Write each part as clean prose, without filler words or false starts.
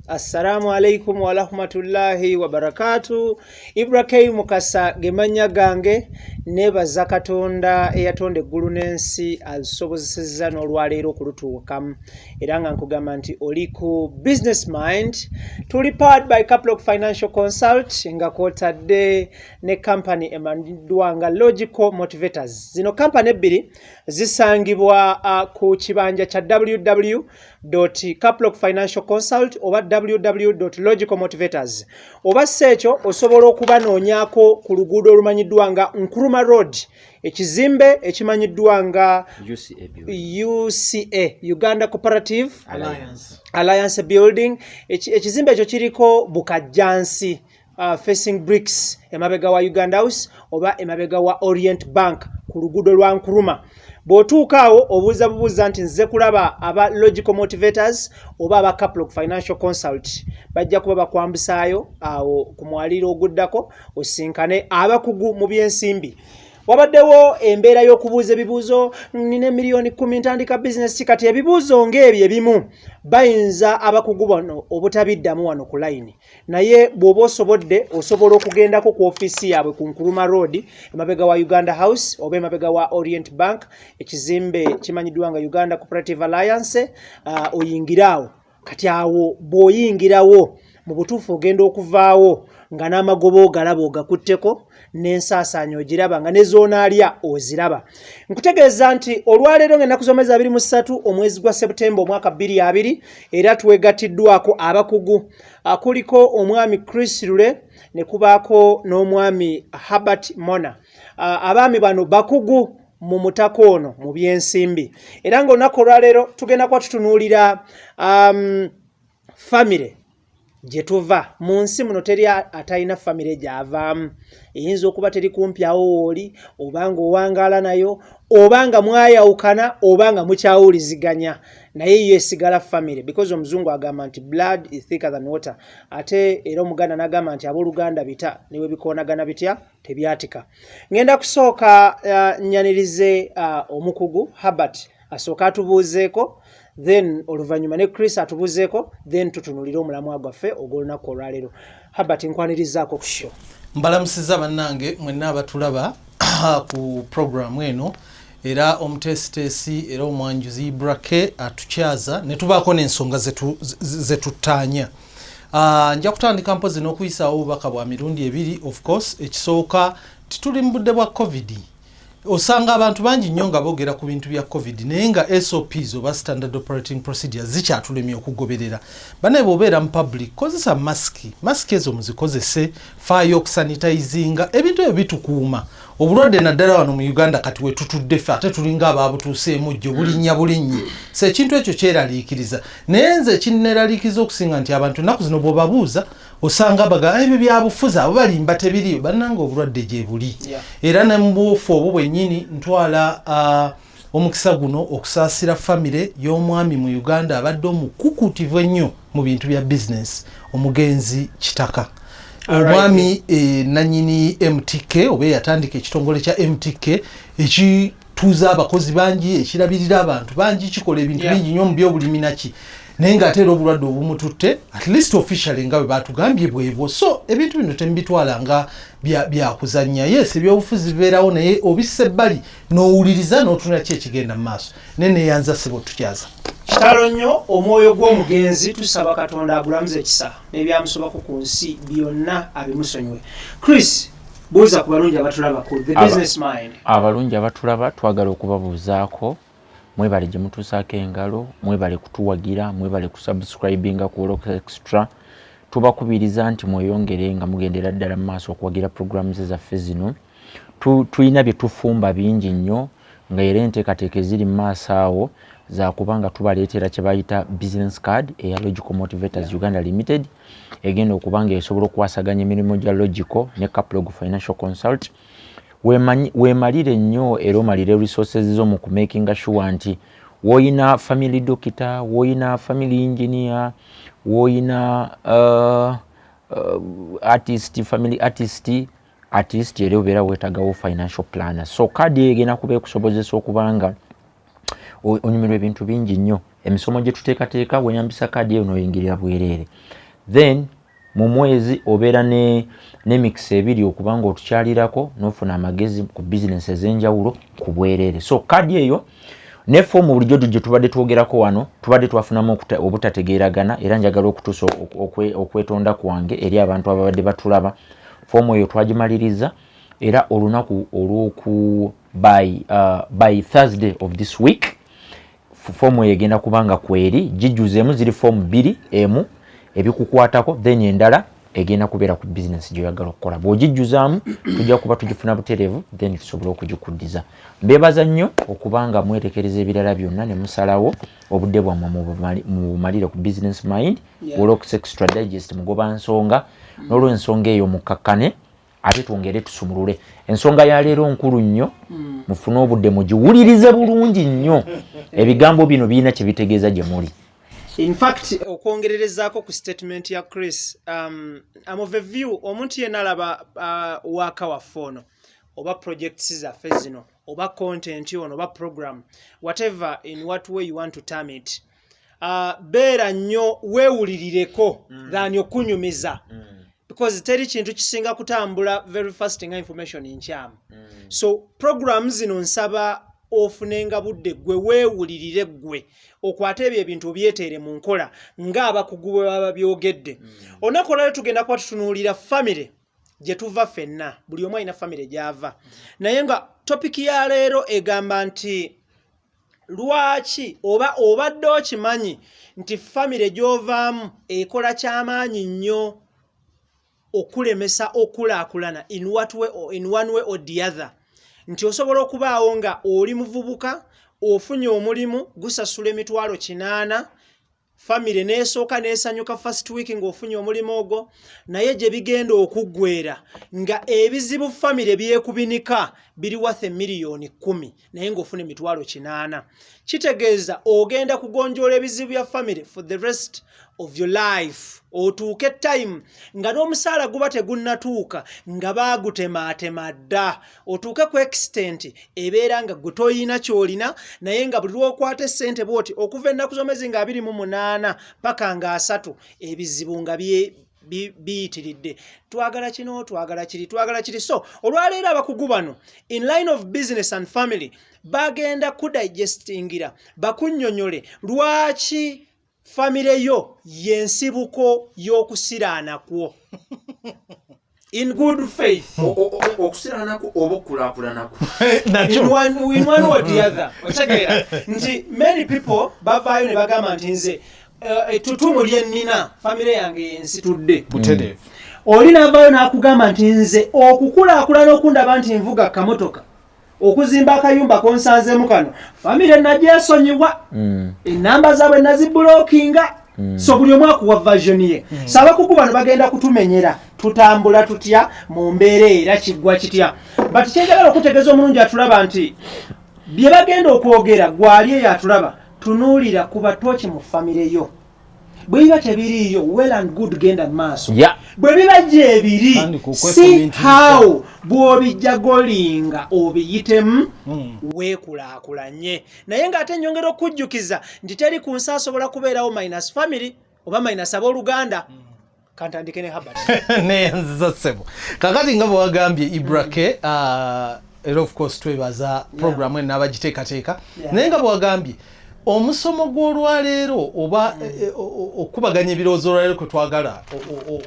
Assalamu alaikum warahmatullahi wabarakatu. Ibra K Mukasa ge mannya gange. Neebaza Katonda eyatonda eggulu n'ensi, asobozesezza n'olwaleero okulutuukamu, era nga nkugamba nti oli ku Business Mind. Tuli powered by Caplog Financial Consult, nga kwotadde ne company emanyiddwa nga Logical Motivators. Zino company ebbiri zisangibwa ku kibanja kya www Caplog Financial Consult oba www Logical Motivators, oba si ekyo osobola okubanoonyaako ku luguudo olumanyiddwa nga Nkrumah Road, ekizimbe ekimanyiddwa nga UCA building. UCA, Uganda Cooperative Alliance. Alliance Building. Ekizimbe ekyo kiriko bukajjansi, facing bricks, emabega wa Uganda House oba emabega wa Orient Bank ku luguudo lwa Nkrumah. Bw'otuuka awo obuuza bubuuza nti nze kulaba aba Logical Motivators oba aba Caplog Financial Consult, bajja kuba bakwambusaayo awo ku mwaliiro oguddako osinkane abakugu mu byensimbi. Wabaddewo embeera y'okubuuza ebibuuzo: nina 10 million ntandika bizinesi. Kati ebibuuzo ng'ebyo ebimu bayinza abakugu bano obutabiddamu wano ku layini, naye bw'oba osobodde osobola okugendako ku ofiisi yaabwe ku Nkrumah Road, emabega wa Uganda House oba emabega wa Orient Bank, ekizimbe kimanyiddwa nga Uganda Cooperative Alliance, oyingire awo. Kati awo bw'oyingirawo, mu butuufu ogenda okuvaawo nga n'amagoba ogalaba ogakutteko, n'ensaasaanya ogiraba, nga ne zoonaalya oziraba. Nkutegeeza nti olwaleero ng'ennaku z'omwezi 23 omwezi gwa Sebutemba omwaka 2020, era twegattiddwako abakugu. Kuliko omwami Chris Lule ne kubaako n'omwami Herbert Mona. Abaami bano bakugu mu mutaka ono mu byensimbi, era ng'olunaku olwaleero tugenda kuba tutunuulira famire gye tuva. Mu nsi muno teri atalina famire gy'avaamu. Eyinza okuba teri kumpi awo wooli, oba nga owangaala nayo, oba nga mwayawukana, oba nga mukyawuliziganya, naye yo esigala famire, because omuzungu agamba nti "Blood is thicker than water." Ate era omuganda n'agamba nti abooluganda bita ne bwe bikoonagana bitya tebyatika. Ngenda kusooka nyanirize omukugu Herbert, asooka atubuuzeeko, then oluvannyuma ne Chris atubuuzeeko, then tutunulire omulamwa gwaffe ogw'olunaku olwaleero. Herbert, nkwanirizaako ku show. Mbalamusiza bannange mwenna abatulaba ku programu eno, era omuteesiteesi era omwanjuzi Ibrake atukyaza ne tubaako n'ensonga zetuttaanya. Nja kutandika mpozi n'okuyisaawo obubaka bwa mirundi ebiri. Of course, ekisooka, tituli mu budde bwa COVID. Osanga abantu bangi nnyo nga boogera ku bintu bya COVID, naye nga SOPs oba standard operating procedures zikyatulemye okugoberera. Banaye, bw'obeera mu public, kozesa masiki. Masiki ezo muzikozese, faayo okusanitizinga. Ebintu ebyo bitukuuma obulwadde, naddala wano mu Uganda kati wetutudde ffe, ate tulinga ababutuuseemu jjo, bulinnya bulinnyi. So ekintu ekyo kyeraliikiriza, naye nze ekinneeraliikiriza okusinga nti abantu ennaku zino bw'obabuuza osanga baga ebyo byabufuzi, abo balimba, tebiriyo. Bannanga, obulwadde gye buli. Era ne mu buufu obwo bwennyini ntwala omukisa guno okusaasira famire y'omwami mu Uganda abadde omukukuutivu ennyo mu bintu bya bizinesi, omugenzi Kitaka, omwami nanyini MTK, oba eyatandika ekitongole kya MTK ekituuza abakozi bangi, ekirabirira abantu bangi, kikola ebintu bingi nnyo mu byobulimi naki, naye ng'ate era obulwadde obumututte, at least officially nga bwe batugambye bwebwo. So ebintu bino temubitwala nga byakuzannya. Yes, ebyobufuzi bibeerawo, naye obissa ebbali n'owuliriza n'otunula ki ekigenda mu maaso. Naye neyanza sebo tukyaza. Kitalo nnyo. Omwoyo gw'omugenzi tusaba Katonda agulamuze ekisa, n'ebyamusobako ku nsi byonna abimusonyiwe. Chris, buuza ku balungi abatulaba ku The Business Mind. Abalungi abatulaba, twagala okubabuuzaako. Mwebale gye mutuusaako engalo, mwebale kutuwagira, mwebale kusubscribinga ku Work Extra. Tubakubiriza nti mweyongere nga mugendera ddala mu maaso okuwagira programs zaffe zino. Tulina bye tufumba bingi nnyo, nga era enteekateeka eziri mu maaso awo zakuba nga tubaleetera kye bayita business card eya Logical Motivators Uganda Limited, egenda okuba nga esobola okukwasaganya emirimu gya Logical ne Caplog Financial Consult. Weemalire nnyo era omalire resources zo mu kumakinga sure nti woyina family doctor, woyina family engineer, woyina artist, family artist, artist, era obeera weetagawo financial planner. So kaadi eyo egenda kuba ekusobozesa okuba nga onyumirwa ebintu bingi nnyo. Emisomo gye tuteekateeka, weyambisa kaadi eyo n'oyingirira bwereere. Then mu mwezi obeera n'emikisa ebiri okuba nga otukyalirako n'ofuna amagezi ku bizinesi ez'enjawulo ku bwereere. So kaadi eyo ne foomu bulijjo gye tubadde twogerako wano, tubadde twafunamu obutategeeragana, era njagala okutuusa okwetonda kwange eri abantu ababadde batulaba. Foomu eyo twagimaliriza, era olunaku olwoku by Thursday of this week foomu eyo egenda kuba nga kweri. Gijjuzeemu, ziri foomu bbiri, emu ebikukwatako, then endala egenda kubeera ku bizinesi gyoyagala okukola. Bw'ogijjuzaamu tujja kuba tugifuna butereevu, then tusobole okugikuddiza. Mbeebaza nnyo okubanga mwerekereza ebirala byonna ne musalawo obudde bwammwe mubumalire ku Business Mind. Wolox Extra Digest mugoba nsonga, n'olwensonga eyo mukakkane ate twongere tusumulule ensonga ya leero. Nkulu nnyo, mufune obudde mugiwulirize bulungi nnyo. Ebigambo bino birina kye bitegeeza gye muli. In fact, okwongererezaako ku statement ya Chris, I'm of a view omuntu yenna alaba waaka waffe ono oba projects zaffe zino oba content ono oba program, whatever, in what way you want to term it, beera nnyo weewulirireko than okunyumiza, because teri kintu kisinga kutambula very fast nga information nkyamu. So program zino nsaba ofunenga budde gwe weewulirire, ggwe okwate ebyo ebintu obyeteere mu nkola ng'abakugu bwe baba byogedde. Olunaku olwaliro tugenda kuba tutunuulira famire gye tuva ffenna. Buli omu alina famire gy'ava, naye nga topic ya leero egamba nti lwaki oba obadde okimanyi nti famire gy'ovaamu ekola kyamaanyi nnyo okulemesa okulaakulana in one way or the other, nti osobola okubaawo nga oli muvubuka ofunye omulimu gusasula 800,000, famire n'esooka n'esanyuka first week ng'ofunye omulimu ogwo, naye gye bigenda okuggwera nga ebizibu famire byekubinika biri worth 10,000,000, naye ng'ofuna 800,000. Kitegeeza ogenda kugonjoola ebizibu bya famire for the rest of your life, otuuke time nga n'omusaala guba tegunnatuuka nga baagutemaatema dda, otuuke ku extent ebeera nga gwe toyina ky'olina, naye nga buli lw'okwata essente bw'oti okuva ennaku z'omwezi nga 28 paka nga 30, ebizibu nga biyitiridde. Twagala kino, twagala kiri, twagala kiri. So olwaleero abakugu bano in line of business and family bagenda kudigestingira, bakunnyonnyole lwaki famire yo y'ensibuko y'okusiraana kwo in good faith. Okusiraanako oba okukulaakulanako? In one or the other. Otegeera nti many people bavaayo ne bagamba nti nze ettutumu lye nnina, famire yange yensitudde. Butereevu. Oli n'avaayo n'akugamba nti nze okukulaakulana okundaba nti nvuga kamotoka, okuzimba akayumba konsanzeemu kano, famire nagyesonyiwa, enamba zaabwe naziblockinga. So buli omu akuwa version ye. So abakugu bano bagenda kutumenyera tutambula tutya mu mbeera, era kiggwa kitya. But kyenjagala okutegeeza omulungi atulaba nti bye bagenda okwogera, gwali eyo atulaba, tunuulira ku batooki mu famire yo. Bwe biba tebiriiyo, well and good, genda mu maaso. Bwe biba gyebiri, Tandika si okwefumiitiriza. How bw'obijja golinga obiyitemu weekulaakulanye, naye ng'ate nyongera okujjukiza nti teri ku nsi asobola kubeerawo minus family oba minus abooluganda. Kantandike ne Habert. Neyanziza ssebo. Kakati nga bwe wagambye Ibrake, era of course twebaza programu eno n'abagiteekateeka, naye nga bwe wagambye omusomo gw'olwaleero oba okubaganya ebirowoozo olwaleero kwe twagala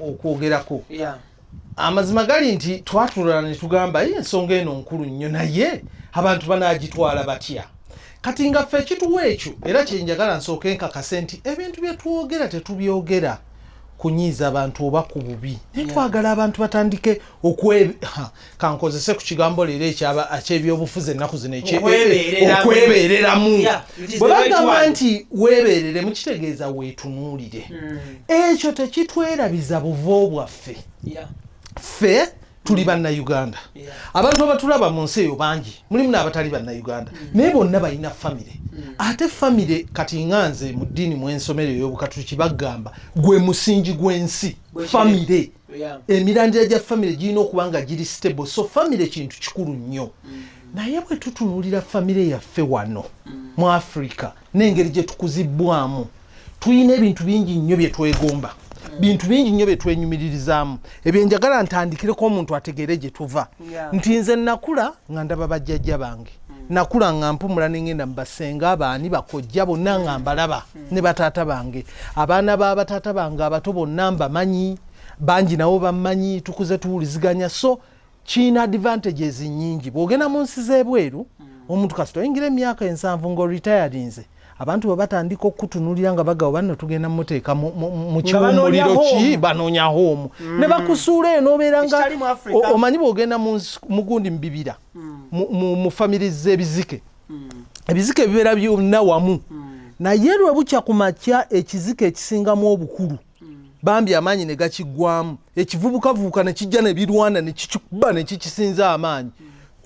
okwogerako, amazima gali nti twatulala ne tugamba, "Ye, ensonga eno nkulu nnyo, naye abantu banaagitwala batya?" Kati nga ffe ekituwa ekyo, era kyenjagala nsooke nkakase nti ebintu bye twogera tetubyogera kunyiiza abantu oba ku bubi, naye twagala abantu batandike kankozese ku kigambo leero ekyebyobufuzi ennaku zino, Okwebeereramu. okwebeereramu. Yeah, it is Bwe the right bagamba one. nti weebeereremu, kitegeeza weetunuulire. Ekyo tekitwerabiza buvo bwaffe. Ffe tuli bannayuganda. Abantu abatulaba mu nsi eyo bangi, mulimu n'abatali bannayuganda, naye bonna balina famire. Ate famire kati nga nze mu ddiini mwensomero ey'obukatuliki bagamba gwe musingi gw'ensi. Bwe kiri. Famire, emirandira gya famire girina okuba nga giri stable. So famire kintu kikulu nnyo, naye bwe tutunuulira famire yaffe wano mu Africa. N'engeri gye tukuzibbwamu, tulina ebintu bingi nnyo bye twegomba, bintu bingi nnyo bye twenyumiririzaamu. Ebyo njagala ntandikireko omuntu ategeere gye tuva, nti nze nakula nga ndaba bajjajja bange, nakula nga mpumula nengenda mubasenga, baani, bakojja bonna nga mbalaba, ne bataata bange, abaana ba bataata bange abato bonna mbamanyi, bangi nabo bammanyi, tukuze tuwuliziganya. So kiina advantages nyingi. Bw'ogenda mu nsi z'ebweru, omuntu kasita oyingira emyaka 70 ng'oretirinze, abantu bwe batandika okukutunulira nga bagabo banno, tugenda muteeka mu kiwummuliro ki, banoonya home, ne bakusuula eyo n'obeera nga Ekitali mu Africa. Omanyi bw'ogenda mu gundi, mu bibira, mu family z'ebizike, ebizike bibeera byonna wamu, naye lwe bukya ku makya, ekizike ekisingamu obukulu bambi amaanyi ne gakiggwamu, ekivubukavubuka ne kijja ne birwana ne kikikuba ne kikisinza amaanyi.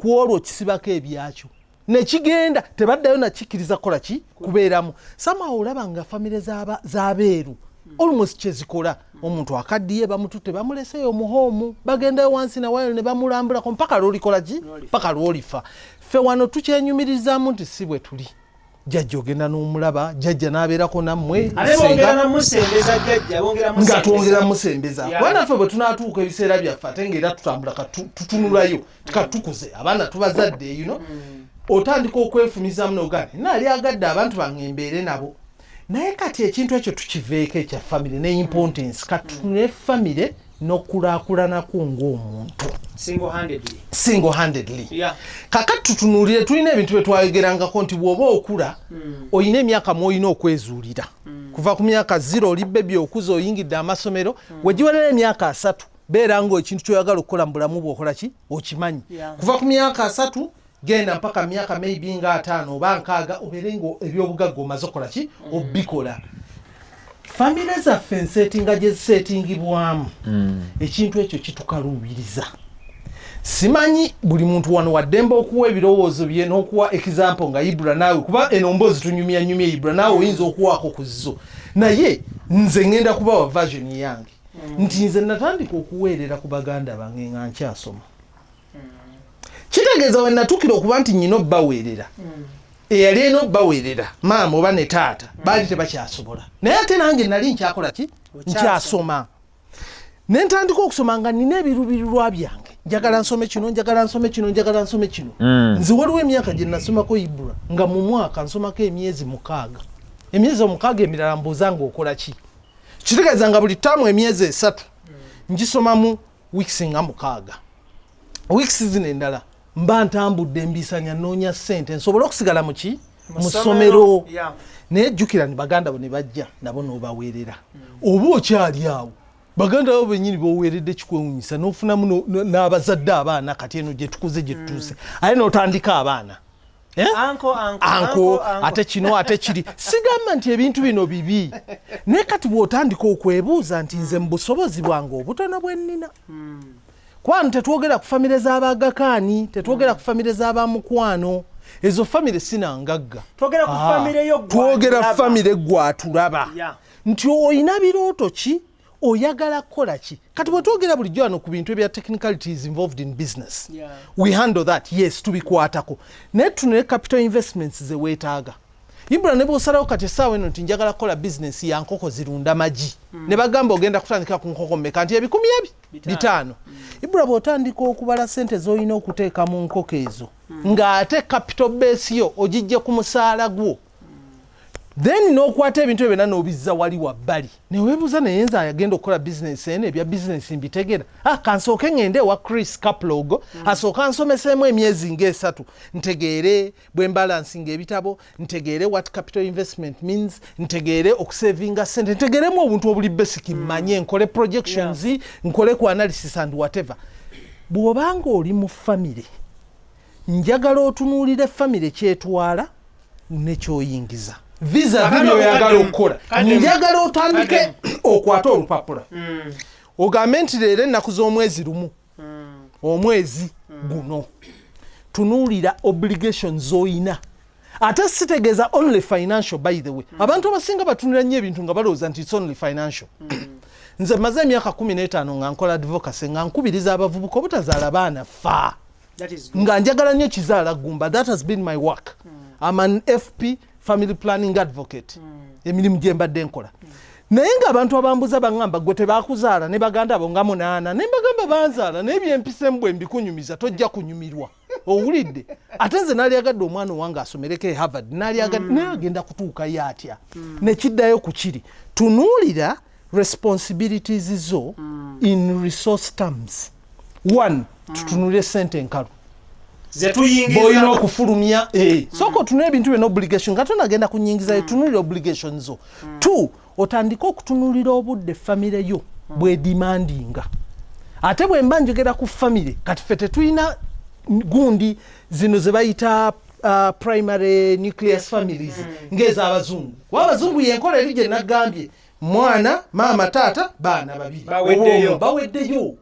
Ku olwo kisibako ebyakyo ne kigenda, tebaddayo nakikkiriza kukola ki, kubeeramu. Somehow olaba nga famire z'abeeru almost kyezikola. Omuntu akaddiye bamututte, bamuleseeyo mu home, bagendayo wansi nawayo ne bamulambulako mpaka lwolikola ki, mpaka lwolifa. Ffe wano tukyenyumirizaamu nti si bwe tuli. Jjajja ogenda n'omulaba, jjajja n'abeerako nammwe. Ate bongera namusembeza jjajja, bongera nga twongera musembeza, kuba naffe bwe tunaatuuka ebiseera byaffe, ate ngaera tutambula tutunulayo, katukuze abaana tubazadde, otandika okwefumizamu nogaa naali agadde abantu bange mbeere nabo. Naye kati ekintu ekyo tukiveeko ekya famire ne importance, katutunule famire n'okulaakulanako ng'omuntu single handedly. Single handedly. Kakati tutunuulire, tulina ebintu bye twayogerangako nti bw'oba okula, olina emyaka mwolina okwezuulira. Kuva ku myaka 0 oli baby, okuza oyingidde amasomero, wegiwerera emyaka 30, beera nga ekintu kyoyagala okukola mu bulamu bwokola ki okimanyi. Kuva ku myaka 30 genda mpaka myaka maybe nga 50 oba 60, obeere nga ebyobugagga omaze okukola ki, obikola. Famire zaffe ensetinga gye zisetingibwamu, ekintu ekyo kitukaluubiriza. Simanyi, buli muntu wano waddembe okuwa ebirowoozo bye n'okuwa example nga Ibra naawe, kuba eno mboozi tunyumya nyumya. Ibra, naawe oyinza okuwaako ku zo, naye nze ŋŋenda kubawa version yange nti nze natandika okuweerera ku baganda bange nga nkyasoma. Kitegeeza we natuukira okuba nti nyina obbaweerera, eyali erina obbaweerera, maama oba ne taata, baali tebakyasobola, naye ate nange nali nkyakola ki, nkyasoma. Ne ntandika okusoma nga nina ebirubirirwa byange: njagala nsome kino, njagala nsome kino, njagala nsome kino. Nze waliwo emyaka gye nasomako, Ibra, nga mu mwaka nsomako emyezi 6, emyezi 6 emirala mbuuza nga okola ki. Kitegeeza nga buli term emyezi 3 ngisomamu weeks nga 6, weeks zino endala mba ntambudde mbisanya nnoonya ssente nsobole okusigala muki, mu ssomero. Naye jjukira ni baganda bo ne bajja nabo n'obaweerera, oba okyali awo baganda bo bennyini boweeredde kikwewunyisa n'ofunamu n'abazadde abaana. Kati eno gye tukuze, gye tutuuse, ate n'otandika abaana. Eh? Uncle, uncle, uncle, ate kino ate kiri. Sigamba nti ebintu bino bibi, naye kati bw'otandika okwebuuza nti nze mu busobozi bwange obutono bwe nnina, kwano tetwogera ku famire z'abagakaani, tetwogera ku famire z'abamukwano, ezo famire sinangagga. Twogera ku famire yo gwe Twogera atulaba. Famire gwatulaba nti olina birooto ki, oyagala kukola ki. Kati bwe twogera bulijjo wano ku bintu ebya technicalities involved in business, we handle that, yes, tubikwatako, naye tunule capital investments ze weetaaga. Ibra, ne bwosalawo kati essaawa eno nti njagala kukola bizinesi ya nkoko zirunda magi, ne bagamba ogenda kutandika ku nkoko mmeka, nti ebikumi ebi 500. Ibra, bw'otandika okubala sente z'olina okuteeka mu nkoko ezo, ng'ate capital base yo ogijje ku musaala gwo, then n'okwata ebintu ebyo byonna n'obizza wali wabbali, neweebuuza, naye nze agenda okukola bizinesi eno, ebya bizinesi mbitegera? Ah, kansooke ŋŋende ewa Chris Caplog, asooke ansomeseemu emyezi ng'esatu, ntegeere bwe mbalansinga ebitabo, ntegeere what capital investment means, ntegeere okusavinga sente, ntegeeremu obuntu obuli basic, mmanye nkole projections, nkole ku analysis and whatever. Bw'obanga oli mu famire, njagala otunuulire famire kyetwala nekyoyingiza vis-a-vis Akati byoyagala kaddemu, okukola. Kaddemu. Njagala otandike okwate olupapula, ogambe nti leero ennaku z'omwezi 1, omwezi guno, tunuulira obligations z'oyina. Ate sitegeeza only financial, by the way. Abantu abasinga batunula nnyo ebintu nga balowooza nti it's only financial. Nze maze emyaka 15 nga nkola advocacy, nga nkubiriza abavubuka obutazaala baana fa. That is good. Nga njagala nnyo kizaala gumba. That has been my work. I'm an FP. family planning advocate. Emirimu gye mbadde nkola, naye ng'abantu abambuza baŋŋamba, "Gwe tebakuzaala ne baganda bo nga munaana?" Ne mbagamba, "Banzaala, naye byempisemu bwe mbikunyumiza tojja kunyumirwa." Owulidde? Ate nze nalyagadde omwana owange asomereko e Harvard, nalyagadde, naye agenda kutuukayo atya? Nekiddayo ku kiri, tunuulira responsibilities zo in resource terms. One, tutunulire sente enkalu zetuyingiza bwolina okufulumya. Sooka otunule ebintu byonna, obligation, nga tonagenda kunyingizayo, tunulira obligation zo. Two, otandike okutunulira obudde famire yo bwedemandinga. Ate bwe mba njogera ku famire, kati ffe tetulina gundi zino ze bayita primary nucleus families ng'ez'abazungu, kuba abazungu yenkola eri gye nagambye, mwana, maama, taata, baana babiri. Baweddeyo. Oba baweddeyo.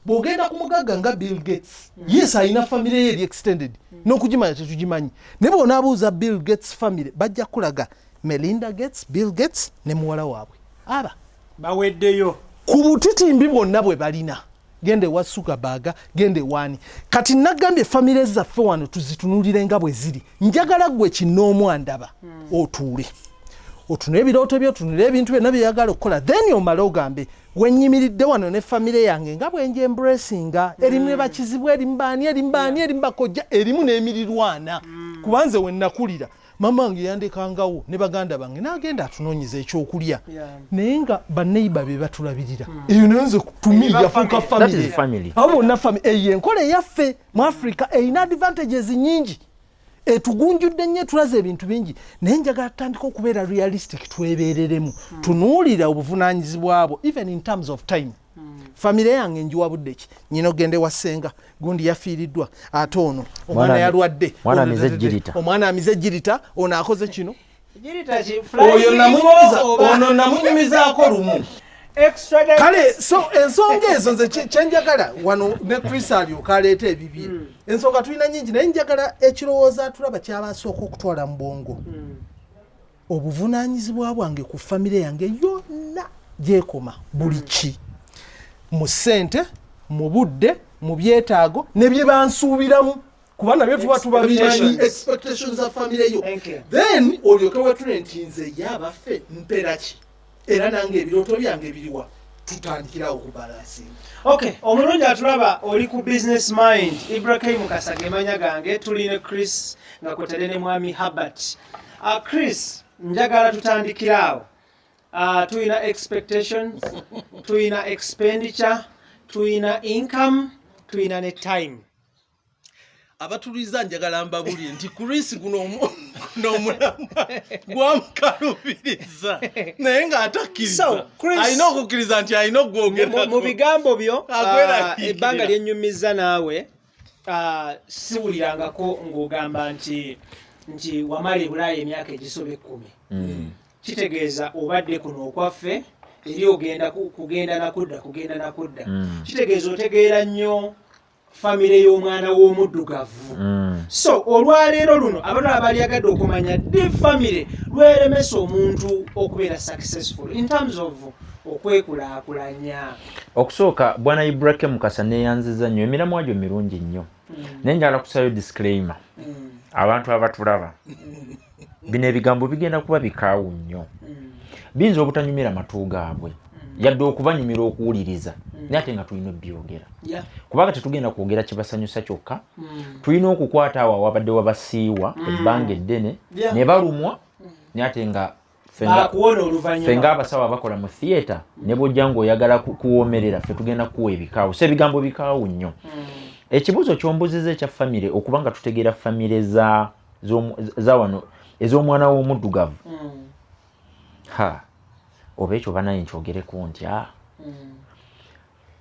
Bw'ogenda ku mugagga nga Bill Gates, yes, alina famire ye eri extended, n'okugimanya tetugimanyi, naye bw'onaabuuza Bill Gates famire, bajja kulaga Melinda Gates, Bill Gates ne muwala waabwe aba Baweddeyo. Ku butitimbi bwonna bwe balina, genda ewa Zuckerberg, genda ewaani. Kati nagambye famire zaffe wano tuzitunulire nga bwe ziri. Njagala gwe kinoomu andaba otuule otunule ebirooto byo, otunule ebintu byonna byeyagala okukola, then omale ogambe, "Wenyimiridde wano ne famire yange nga bwenje embracinga, erimu ne bakizibwa, erimu baani, erimu baani, erimu bakojja, erimu n'emirirwana." Kuba nze we nakulira, mama wange yandekangawo ne baganda bange n'agenda atunoonyeza ekyokulya, naye nga baneiba be batulabirira. Eyo nayo nze tumi Eba yafuuka family. That is family. family. Abo bonna family. Eyo enkola eyaffe mu Africa erina advantages nyingi, etugunjudde nnyo, etulaze ebintu bingi, naye njagala tutandika okubeera realistic, twebereremu, tunuulira obuvunaanyizibwa bwo even in terms of time. Famire yange njiwa budde ki? Nyina ogende wa ssenga gundi, yafiiriddwa, ate ono omwana yalwadde, Mwana amize ejjirita. Omwana amize ejjirita, ono akoze kino. Jirita ki? Oyo namunyumiza, ono namunyumizaako lumu. Extra. Kale so ensonga ezo nze kyenjagala wano ne Chris alyoka aleeta ebibye. Ensonga tulina nyingi, naye njagala ekirowoozo atulaba kyaba asooka okutwala mu bwongo, obuvunaanyizibwa bwange ku famire yange yonna gyekoma buli ki, mu ssente, mu budde, mu byetaago ne bye bansuubiramu, kuba nabyo tuba tubabimanyi, expectations za famire yo. Thank you. Then olyoke wetule nti nze ye abaffe mpeera ki, era nange ebirooto byange biriwa? Tutandikirawo okubalansinga. Okay, omulungi atulaba, oli ku Business Mind. Ibrahim Mukasa gemanya gange, tuli ne Chris nga kwetadde ne mwami Herbert. Chris, njagala tutandikire awo. Tulina expectations, tulina expenditure, tulina income, tulina ne time. Abatuliza, njagala mbabulire nti Chris guno omulamwa gwamukalubiriza, naye ng'atakkiriza. So, Chris- Alina okukkiriza nti alina okugwongerako. Mu bigambo byo, Agweraliikirira. Ebbanga lyennyumiza naawe, siwulirangako ng'ogamba nti wamala ebulaaya emyaka egisoba 10. Kitegeeza obadde kuno okwaffe eri ogenda kugenda nakudda, kugenda nakudda. Kitegeeza otegeera nnyo famire y'omwana w'omuddugavu. So olwaleero luno abantu abalyagadde okumanya ddi famire lweremesa omuntu okubeera successful in terms of okwekulaakulanya. Okusooka, bwana Ibrahim Mukasa, neyanziza nnyo, emiramwa gyo mirungi nnyo, naye njagala kusayo disclaimer. Abantu abatulaba, bino ebigambo bigenda kuba bikaawu nnyo, biyinza obutanyumira matu gaabwe yadde okubanyumira okuwuliriza, naye ate nga tulina obyogera, kubanga tetugenda kwogera kibasanyusa kyokka. Tulina okukwata awo awabadde wabasiiwa ebbanga eddene ne balumwa, naye ate nga Bakuwona ffe oluvannyuma. Ng'abasawo abakola mu theatre, ne bwojja ng'oyagala kuwoomerera, ffe tugenda kuwa ebikaawu. So ebigambo bikaawu nnyo. Ekibuuzo kyombuziza ekya famire, okuba nga tutegeera famire za wano ez'omwana w'omuddugavu, ha, oba ekyo banaye nkyogereko ntya?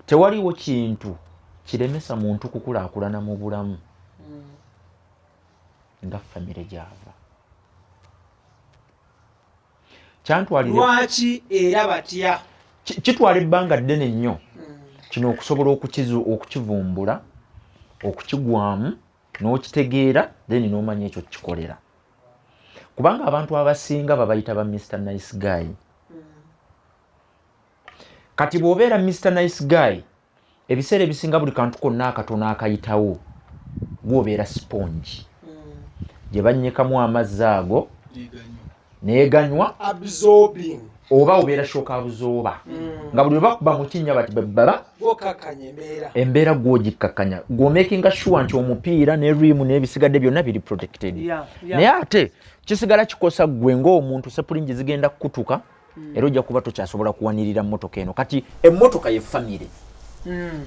Tewaliwo kintu kiremesa muntu kukulaakulana mu bulamu nga famire gyava. Kyantwalire Lwaki era batya? Kitwala ebbanga ddene nnyo kino okusobola okukivumbula, okukigwamu n'okitegeera, then n'omanya ekyo kikolera, kubanga abantu abasinga babayita ba Mr Nice Guy. Kati bw'obeera Mr Nice Guy, ebiseera ebisinga buli kantu konna akatono akayitawo gwobeera sponge gye bannyikamu amazzi ago. Neganywa oba obeera shock absorber, nga buli lwebakuba mu kinnya bati baba embeera gwogikkakkanya, gwomakinga sure nti omupiira ne rim n'ebisigadde byonna biri protected. Naye ate kisigala kikosa ggwe ng'omuntu, spring zigenda kukutuka era ojja kuba tokyasobola kuwanirira mmotoka eno. Kati emmotoka ye famire,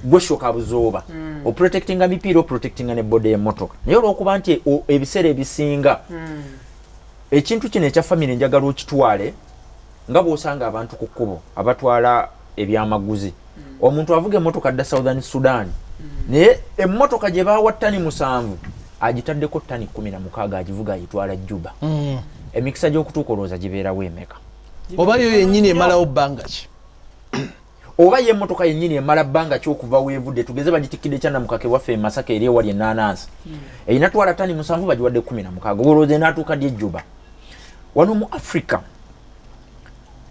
gwe shock absorber, oprotectinga mipiira, oprotectinga ne body y'emmotoka. Naye olwokuba nti ebiseera ebisinga ekintu kino ekya famire njagala okitwale nga bw'osanga abantu ku kkubo abatwala ebyamaguzi. Omuntu avuga emmotoka dda Southern Sudan, naye emmotoka gye baawa ttani 7 agitaddeko ttani 16, agivuga agitwala Juba. Emikisa gy'okutuuka olowooza gibeerawo emeka? Oba yo yennyini emalawo bbanga ki? Oba ye emmotoka yennyini emala bbanga ki okuva weevudde? Tugeze bagitikkidde Kyannamukake waffe e Masaka eri ewali ennaanansi, erina twala ttani 7, bagiwadde 16, olowooza enaatuuka ddi ejjuba? Wano mu Africa,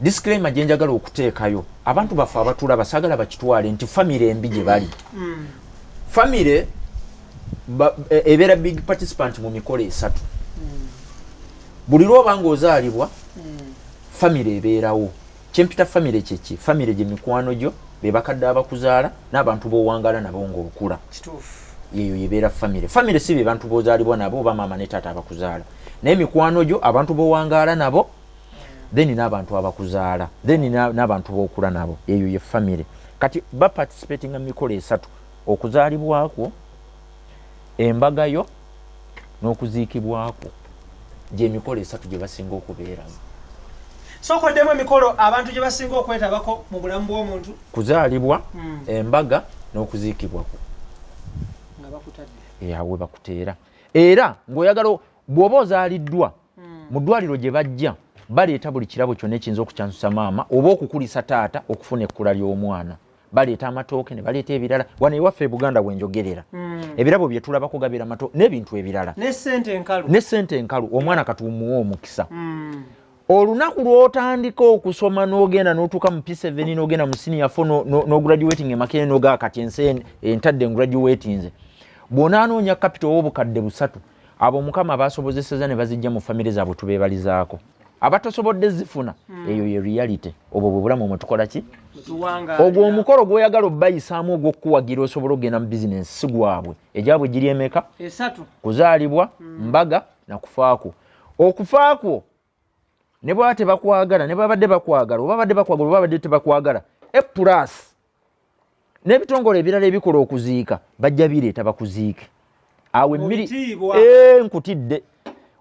disclaimer gye njagala okuteekayo, abantu baffe abatulaba saagala bakitwale nti famire embi gye bali. Famire ebeera big participant mu mikolo esatu. Buli lwoba ng'ozaalibwa, famire ebeerawo. Kyempita famire kyeki? Famire gye mikwano gyo, be bakadde abakuzaala n'abantu b'owangala nabo ng'okula. Yeyo yebeera famire. Famire si be bantu b'ozaalibwa nabo oba maama ne taata abakuzaala, naye mikwano gyo, abantu b'owangaala nabo, then n'abantu abakuzaala, then n'abantu b'okula nabo, eyo ye famire. Kati baparticipatinga mu mikolo esatu: okuzaalibwakwo, embagayo n'okuziikibwakwo. Gyemikolo esatu gye basinga okubeeramu. Sookoddemu emikolo abantu gye basinga okwetabako mu bulamu bw'omuntu. Kuzaalibwa, embaga n'okuziikibwako. Nga bakutadde. Awe bakuteera. Era ng'oyagala bw'oba ozaaliddwa, mu ddwaliro gye bajja baleeta buli kirabo kyonna ekiyinza okukyansusa maama oba okukulisa taata okufuna ekkula ly'omwana. Baleeta amatooke ne baleeta ebirala. Wano ewaffe e Buganda wenjogerera, ebirabo bye tulabako gabeera matooke n'ebintu ebirala. Ne sente enkalu. Ne sente enkalu. Omwana katumuwa omukisa. Olunaku lw'otandika okusoma n'ogenda n'otuuka mu P7 n'ogenda mu senior 4 n'ograduating e Makerere, n'ogaa kati ensi entadde ngraduatinze, bw'onaanoonya capital ow'obukadde 300, abo Mukama basobozeseza ne bazijja mu famire zaabwe, tubeebalizaako. Abatasobodde zifuna, eyo ye reality. Obwo bwe bulamu mwe tukola ki? Ogwo omukolo gw'oyagala obbayisaamu ogw'okukuwagira osobola okugenda mu bizinensi si gwabwe. Egyabwe giri emeka? Esatu. Kuzaalibwa, mbaga nakufaakwo. Okufaakwo ne bwaba tebakwagala, ne babadde bakwagala, oba badde bakwagala oba badde tebakwagala, A Plus n'ebitongole ebirala ebikola okuziika bajja bireeta bakuziike. Awo emmiri nkutidde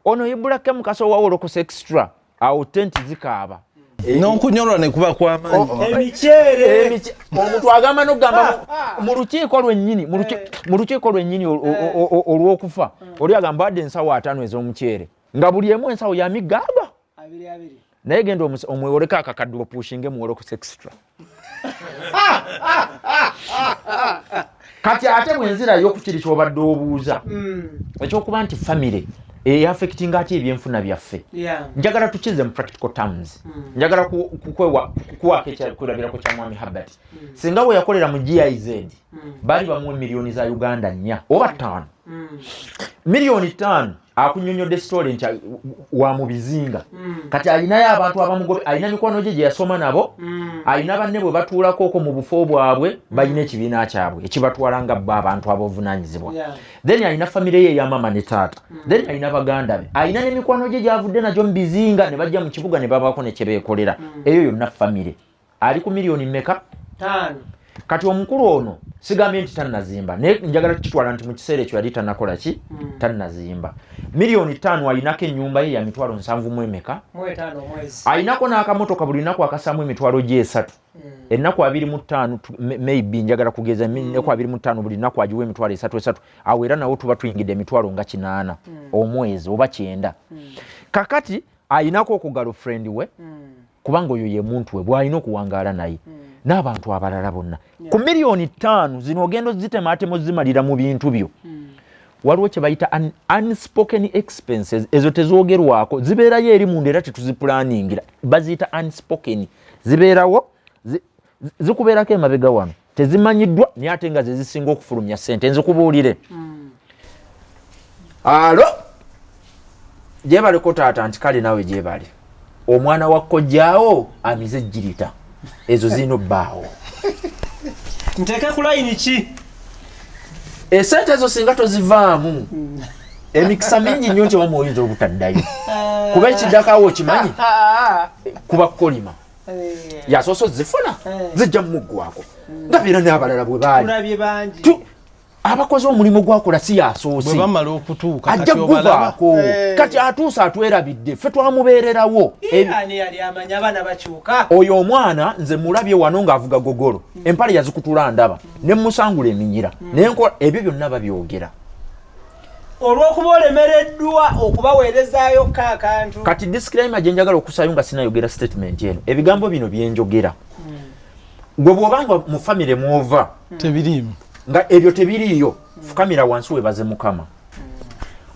ono Ibulake Mukasa owa Wolokoso Extra, awo tenti zikaaba. N'okunyolwa ne kuba kwamaanyi. Emiceere. Omuntu agamba nokugamba mu lukiiko lwennyini, mu lukiiko lwennyini olw'okufa, oli agamba adde ensawo 50 ez'omuceere, nga buli emu ensawo ya migaaga. Naye genda omwewoleko akakadde opushinge mu Wolokoso Extra. Kati ate bwenzirayo ku kiri kyobadde obuuza, ekyokuba nti famire eyaffectinga ate ebyenfuna byaffe, njagala tukize mu practical terms. Njagala kuwaako ekyokulabirako kya mwami Habert. Singa bwe yakolera mu GIZ, baali bamuwa emiliyoni za Uganda 4 oba 5. Miliyoni 5, akunyonyodde story nti wa mu bizinga. Kati alinayo abantu abamugobe, alina mikwano gye gye yasoma nabo, alina banne bwe batuulako okwo mu bufo bwabwe, balina ekibiina kyabwe ekibatwala nga bo abantu ab'obuvunaanyizibwa. Then alina famire ye eya mama ne taata, then alina baganda be, alina n'emikwano gye gyavudde nagyo mu bizinga ne bajja mu kibuga ne babaako ne kye beekolera. Eyo yonna famire. Ali ku miliyoni mmeka? 5. Kati omukulu ono sigambye nti tannazimba, naye njagala kukitwala nti mu kiseera ekyo yali tannakola ki? Tannazimba. Miliyoni 5, ayinako ennyumba ye ya 70,000 mu emeka? Mu 5 omwezi. Ayinako n'akamotoka buli lunaku akasaamu emitwalo gyesatu. Ennaku 25, maybe njagala kugeza, ennaku 25 buli lunaku agiwa emitwalo esatu esatu, awo era nawo tuba tuyingidde emitwalo nga 80 omwezi oba 90. Kakati ayinako oku girlfriend we, kubanga oyo ye muntu we bw'alina okuwangaala naye n'abantu abalala bonna. Ku miliyoni 5 zino ogenda ozitemaatema ozimalira mu bintu byo. Waliwo kye bayita unspoken expenses. Ezo tezoogerwako, zibeerayo eri munda era tetuzipulaningira, baziyita unspoken. Zibeerawo, zikubeerako emabega wano, tezimanyiddwa, naye ate nga ze zisinga okufulumya ssente. Nzikubuulire. Alo. Gyebaleko taata nti kale naawe gyebale, omwana wa kojjaawo amize ejjirita ezo zirina obbaawo. Nteeke ku layini ki? Esente ezo singa tozivaamu, emikisa mingi nnyo nti wamwe oyinza obutaddayo, kuba ekiddako awo okimanyi kuba kukolima. Yasoose ozifuna, zijja mumuggwako nga beera n'abalala bwe baali. Tulabye bangi. Abakoze omulimu gwakola si yasoose. Bwe bamala okutuuka Ajja kati obalaba. guvaako. Kati atuuse atwerabidde, ffe twamubeererawo. Ani yali amanyi abaana bakyuka? Oyo omwana nze mulabye wano ng'avuga gogolo, empale yazikutula, ndaba ne musangula eminyira nenkola ebyo byonna babyogera. Olw'okuba olemereddwa okubaweerezaayo ko akantu. Kati disclaimer gye njagala okusaayo nga sinayogera statement eno, ebigambo bino byenjogera, gwe bw'obanga mu famire mwova tebiriimu, nga ebyo tebiriiyo, fukamira wansi webaze Mukama.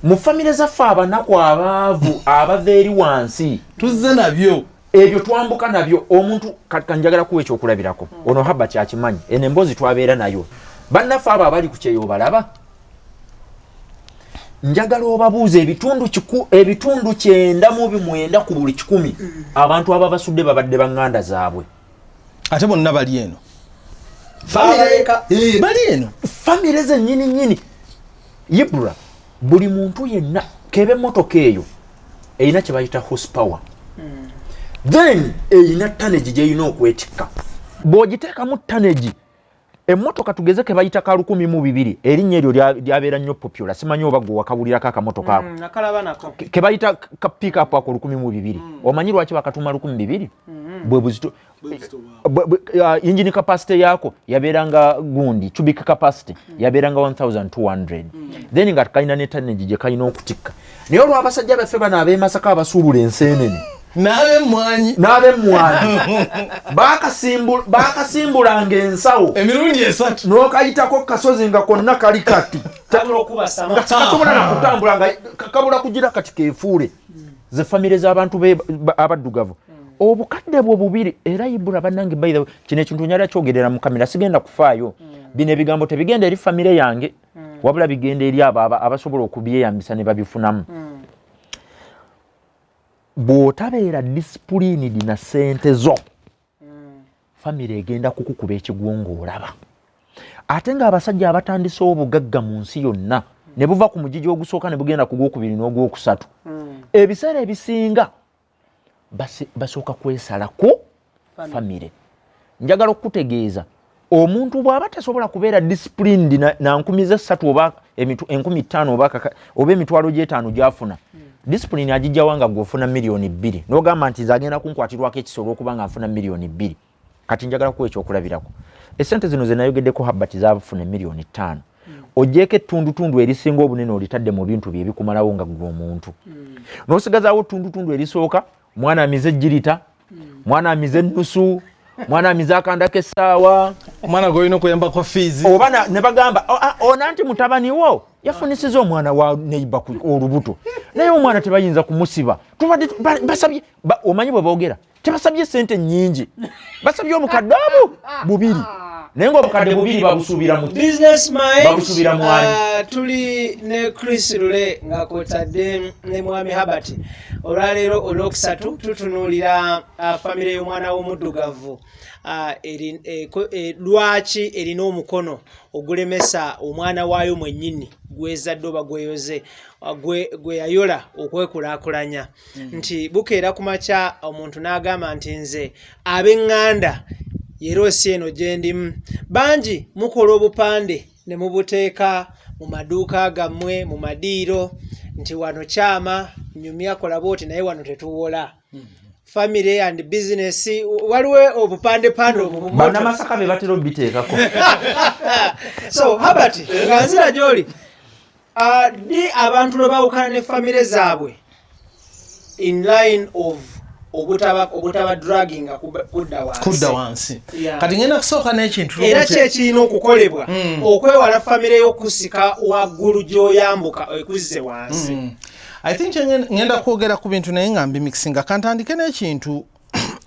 Mu famire zaffe abanaku, abaavu, abava eri wansi, tuzze nabyo. Ebyo twambuka nabyo. Omuntu kanjagala kuwa ekyokulabirako, ono haba kyakimanyi, eno emboozi twabeera nayo. Bannaffe abo abali ku kyeyo obalaba, njagala obabuuza ebitundu 99 ku buli 100, abantu ababasudde babadde baŋŋanda zaabwe. Ate bonna bali eno. Babaleka. Bali eno. Famire zennyini nnyini. Ibra, buli muntu yenna keba emmotoka eyo erina kye bayita horsepower, then erina tonnage gyerina okwetikka. Bw'ogiteekamu tonnage, emmotoka tugeze ke bayita ka 1002, erinnya eryo lyabeera nnyo popular, simanyi oba gwe wakawulirako akamotoka ako. Nakalaba nako. Ke bayita ka pickup ako 1002. Omanyi lwaki bakatuma 1002? Bwe buzito engine capacity yako yabeeranga gundi cubic capacity yabeeranga 1200, then nga kalina ne tonnage gye kalina okutikka. Naye olw'abasajja baffe bano ab'emasaka abasuubula enseenene n'ab'emmwanyi, n'ab'emmwanyi, bakasimbulanga ensawo emirundi 3, n'okayitako kasozi nga konna kali kati Kabula okubasama. nga kasobola nakutambula, nga kabula kugira kati kefuule. Ze famire z'abantu abaddugavu, obukadde bwo bubiri. Era Ibula, bannange, by the way, kino ekintu nyala kyogerera mu kamera, sigenda kufaayo. Bino ebigambo tebigenda eri famire yange, wabula bigenda eri abo abasobola okubyeyambisa ne babifunamu. Bw'otabeera disciplined na ssente zo, famire egenda kukukuba ekigwo ng'olaba. Ate ng'abasajja abatandisewo obugagga mu nsi yonna ne buva ku mugigi ogusooka ne bugenda ku gwokubiri n'ogwokusatu, ebiseera ebisinga basooka kwesalako famire. Njagala okukutegeeza, omuntu bw'aba tasobola kubeera disciplined na 3000 oba 5000 oba 500,000 gy'afuna, discipline agijjawa nga gw'ofuna 2 miliyoni n'ogamba nti nze agenda kunkwatirwako ekisa olw'okuba nga nfuna 2 miliyoni? Kati njagala kuwa ekyokulabirako. Esente zino ze nayogeddeko, Habert zaafuna 5 miliyoni, ogyeko ettundutundu erisinga obunene olitadde mu bintu bye ebikumalawo nga ggwe omuntu, n'osigazaawo ttundutundu erisooka, mwana amize ejjirita, mwana amize ennusu, mwana amize akanda k'essaawa, omwana gwolina okuyambako fees, oba ne bagamba, "Oh, ah, ona nti mutabani wo yafunisiza omwana wa neighbour olubuto, naye omwana tebayinza kumusiba. Tubadde basabye omanyi bwe boogera, tebasabye sente nnyingi, basabye obukadde obu bubiri, naye ngaobukadde bubiri babusuubira mu Business Mind. Babusuubira mwani? Tuli ne Chris Lule nga kwotadde ne mwami Habert. Olwaleero olwokusatu tutunuulira famire y'omwana w'omuddugavu, lwaki erina omukono ogulemesa omwana waayo mwennyini gwezadde oba gweyoze, gwe yayola okwekulaakulanya. Nti bukeera ku makya omuntu n'agamba nti nze ab'eŋŋanda yeroosi eno gye ndimu. Bangi mukola obupande ne mubuteeka mu maduuka gammwe, mu madiiro, nti wano kyama nyumya kola bwoti, naye wano tetuwola. Family and business, waliwo obupandepande obwo mu motoka. Bannamasaka be batera obiteekako. So Habert, nga nzira gy'oli, ddi abantu lwe bawukana ne famire zaabwe in line of obutaba dragging kudda wansi? Kudda wansi. Kati ngenda kusooka n'ekintu Era ki ekirina okukolebwa okwewala famire y'okusika waggulu gy'oyambuka ekuzze wansi? I think ngenda kwogera ku bintu naye nga mbimixinga. Kantandike n'ekintu,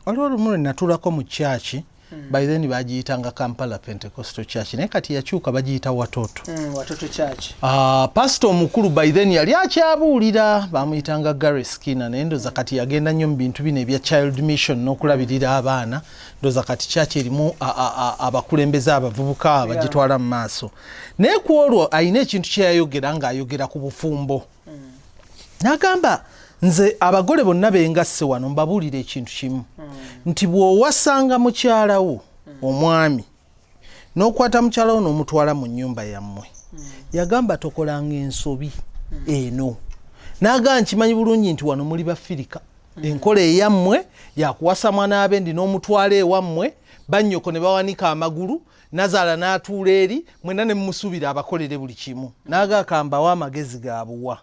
waliwo olumu lwe natulako mu kyaki. By then bagiyitanga Kampala Pentecostal Church, naye kati yakyuka bagiyita Watoto. Watoto Church. Pastor omukulu by then yali akyabuulira, bamuyitanga Gary Skinner, naye ndoza kati yagenda nnyo mu bintu bino ebya child mission n'okulabirira abaana. Ndoza kati church erimu abakulembeze abavubuka abagitwala mu maaso. Naye ku olwo alina ekintu kyeyayogera ng'ayogera ku bufumbo, n'agamba, "Nze abagole bonna bengasse wano mbabuulira ekintu kimu, nti bw'owasanga mukyala wo omwami n'okwata mukyala wo n'omutwala mu nnyumba yammwe," yagamba, "tokolanga ensobi eno." N'agamba, "Nkimanyi bulungi nti wano muli bafirika, enkola eyammwe yakuwasa mwana abendi n'omutwala ewammwe, bannyoko ne bawanika amagulu, nazaala n'atuula eri, mwenna ne mumusuubira abakolere buli kimu." N'agamba, "Kambawo amagezi ga buwa.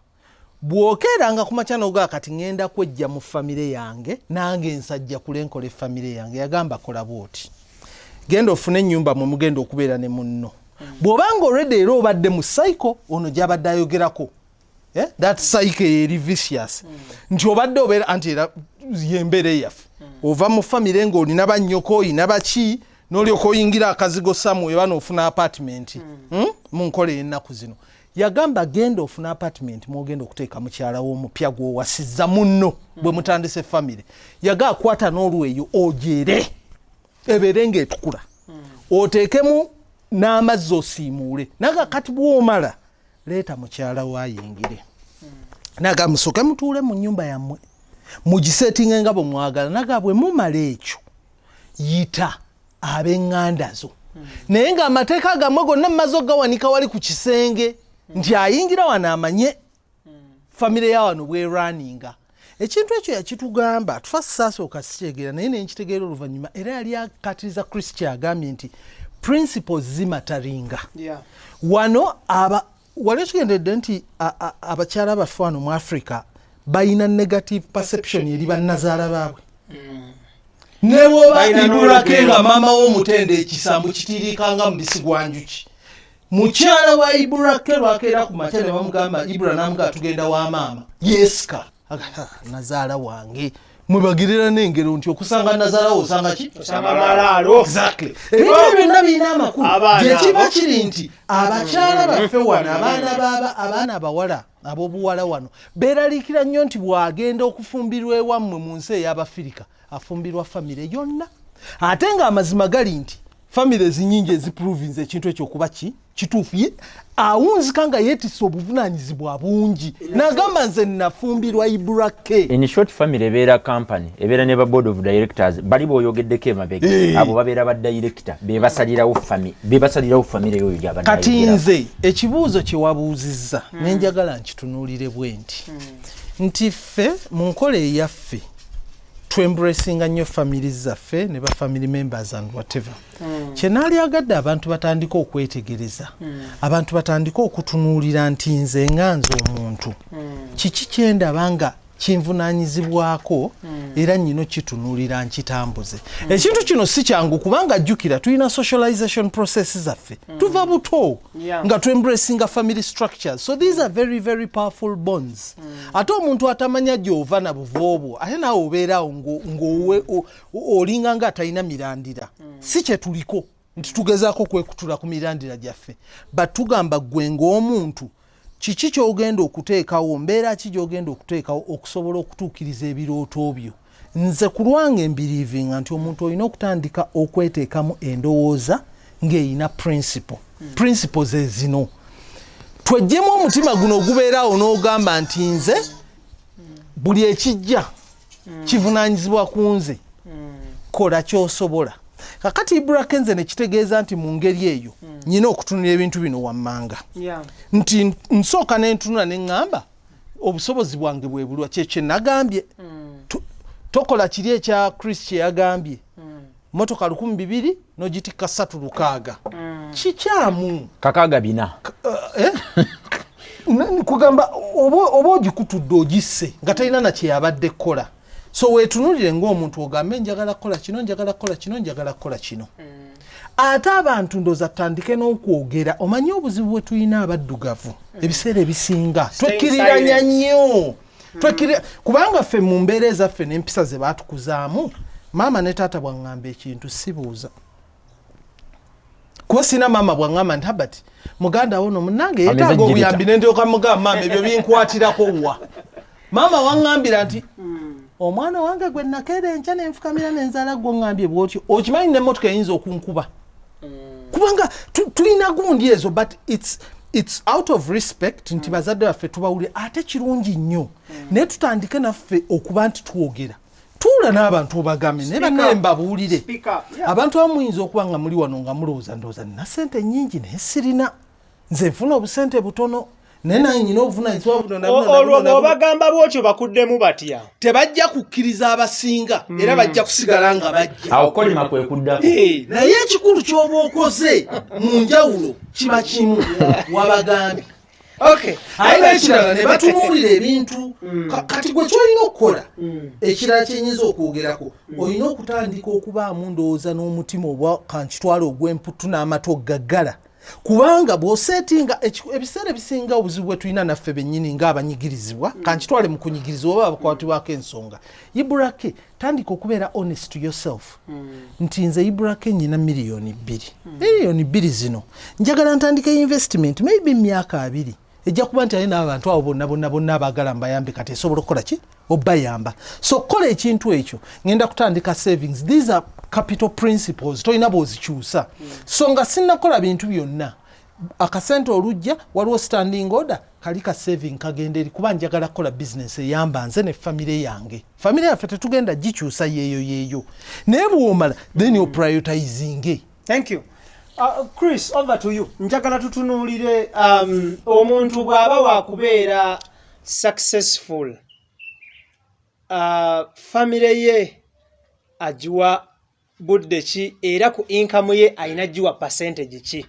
Bw'okeeranga ku makya n'ogaa kati ŋŋenda kwejja mu famire yange, nange nsajja kule nkola efamire yange," yagamba, "kola bw'oti: genda ofune ennyumba mwe mugenda okubeera ne munno. Bw'obanga olwedde era obadde mu cycle ono gy'abadde ayogerako, that cycle eri vicious, nti obadde obeera anti era yembeera eyaffe, ova mu famire ng'olina bannyoko, oyina baki, n'olyoka oyingira akazigo samu eba n'ofuna apartment, Mu nkola ey'ennaku zino," yagamba, "genda ofuna apartment mwogenda okuteeka mukyala w'omupya gw'owasizza munno bwe mutandise famire." Yaga, "Akwata n'olweyo ogyere ebeere ng'etukula, oteekemu n'amazzi osiimuule." Naga, "Kati bw'omala leeta mukyala waayingire." Naga, "Musooke mutuule mu nnyumba yammwe, mugisetinge nga bwe mwagala." Naga, "Bwe mumala ekyo, yita ab'eŋŋanda zo, naye ng'amateeka gammwe gonna mumaze okugawanika wali ku kisenge, nti ayingira wano amanye famire ya wano bwerwaninga." Ekintu ekyo yakitugamba tufa saasooka sikyegeera, naye nenkitegeera oluvannyuma. Era yali akatiriza Chris kyagambye nti principles zimatteringa. Wano aba wali okigenderedde nti abakyala baffe wano mu Africa balina negative perception eri bannazaala baabwe, newoba Balina ibulake n'olugero. nga maama w'omutende ekisambu kitiriikanga mubisi gwa njuki. Mukyala wa Iburake lwakeera ku makya ne bamugamba, Ibura namugamba, "Tugenda wa maama," yesika. Aga, "Nazaala wange." Mwebagirira n'engero nti okusanga nazaala wo osanga ki? Osanga malaalo. Exactly. Ebintu ebyo byonna birina amakulu. Abaana Gyekiba abo. kiri nti abakyala baffe wano, abaana baba abaana abawala, ab'obuwala wano beeraliikira nnyo nti bw'agenda okufumbirwa ewammwe mu nsi ey'Abafirika, afumbirwa famire yonna, ate ng'amazima gali nti famire ezinyingi eziprovinze ekintu ekyo okuba ki kituufu. Awunzika nga yeetisse obuvunaanyizibwa bungi, n'agamba, "Nze nafumbirwa Iburake." In short, family ebeera company, ebeera ne ba board of directors bali boyogeddeko emabega. Abo babeera ba director, bebasalirawo family yoyo gyabadde Kati ayogerako. nze ekibuuzo kye wabuuzizza nenjagala nkitunuulire bwe nti, nti ffe mu nkola eyaffe twembracinga nnyo family zaffe ne ba family members and whatever. Kyenaalyagadde abantu batandike okwetegereza, abantu batandike okutunuulira nti nze nga nze omuntu, kiki kyendaba nga kinvunaanyizibwako era nyino kitunuulira nkitambuze. Ekintu kino si kyangu, kubanga jjukira tulina socialization process zaffe, tuva buto nga twembracinga family structures, so these are very very powerful bonds. Ate omuntu atamanya gy'ova na buvo obwo, ate naawe obeeraawo olinga nga atalina mirandira. Si kye tuliko nti tugezaako kwekutula ku mirandira gyaffe, but tugamba ggwe ng'omuntu kiki kyogenda okuteekawo, mbeera ki gyogenda okuteekawo okusobola okutuukiriza ebirooto byo. Nze ku lwange mbelievinga nti omuntu olina okutandika okweteekamu endowooza ng'erina principle. Principles ezino tweggyemu omutima guno ogubeeraawo n'ogamba nti nze buli ekijja kivunaanyizibwa ku nze, kola kyosobola. Kakati Ibrake, nze nekitegeeza nti mu ngeri eyo nyina okutunula ebintu bino wammanga, nti nsooka nentunula neŋŋamba obusobozi bwange bwe bulwa. Kyekye nagambye, tokola kiri ekya Chris kye yagambye, motoka 2000 n'ogitikka 3 6, kikyamu. 64. Eh? Kugamba oba ogikutudde ogisse nga talina nakyeyabadde kukola. So weetunulire ng'omuntu ogambe, njagala kukola kino, njagala kukola kino, njagala kukola kino. Ate abantu ndooza tutandike n'okwogera. Omanyi obuzibu bwe tulina abaddugavu, ebiseera ebisinga twekkiriranya nnyo. Kubanga ffe mu mbeera ezaffe n'empisa ze baatukuzaamu, maama ne taata bwaŋŋamba ekintu sibuuza. Kuba sina maama bwaŋŋamba nti, "Habert, muganda wo no munange Ameze yeetaaga jirita. obuyambi," nendyoka mugamba, "Maama, ebyo binkwatirako wa?" Maama waŋŋambira nti omwana wange gwe nakeera enkya nenfukamira nenzaala, gwe oŋŋambye bwotyo, okimanyi nemmotoka eyinza okunkuba, kubanga tulina gundi ezo. But it's out of respect nti bazadde baffe tubawulire, ate kirungi nnyo. Naye tutandike naffe okuba nti twogera, tuula n'abantu obagambe, naye bannaye mbabuulire. Speak up, yeah. Abantu abamu muyinza okuba nga muli wano nga mulowooza, ndowooza nina sente nnyingi, naye sirina, nze nfuna obusente butono, naye nange nyina obuvunanyizibwa buno na buno na Olwo buno na buno. bw'obagamba bwotyo, bakuddemu batya? Tebajja kukkiriza abasinga, era bajja kusigala nga bajja. Awo kolima kwe kuddako. Naye ekikulu ky'oba okoze mu njawulo kiba kimu, wabagambye. Aye n'ekirala ne batunuulira ebintu. Kati gwe kyolina okukola ekirala kyenyinza okwogerako, olina okutandika okubaamu ndowooza n'omutima obwa kankitwala ogw'emputu n'amatu ogaggala, kubanga bw'osetinga ebiseera ebisinga obuzibu bwe tulina naffe bennyini ng'abanyigirizibwa, kankitwale mu kunyigirizibwa oba abakwatibwako ensonga, Iburake, tandika okubeera honest to yourself nti nze Iburake nyina 2 miliyoni, 2 miliyoni zino njagala ntandika investment, maybe myaka 20 ejja kuba nti aye n'abantu abo bonna bonna bonna abaagala mbayambe, kati esobola okukola ki obayamba. So kola ekintu ekyo, ngenda kutandika savings. These are capital principles, tolina bw'ozikyusa. So nga sinnakola bintu byonna, akasente olujja, waliwo standing order kali ka saving kagenda eri, kuba njagala kukola business eyamba nze ne famire yange. Famire yaffe tetugenda gikyusa, yeeyo yeeyo. Naye bw'omala, then oprioritizinge. Thank you. Chris, over to you. Njagala tutunuulire omuntu bw'aba wakubeera successful, famire ye agiwa budde ki, era ku income ye alina giwa percentage ki?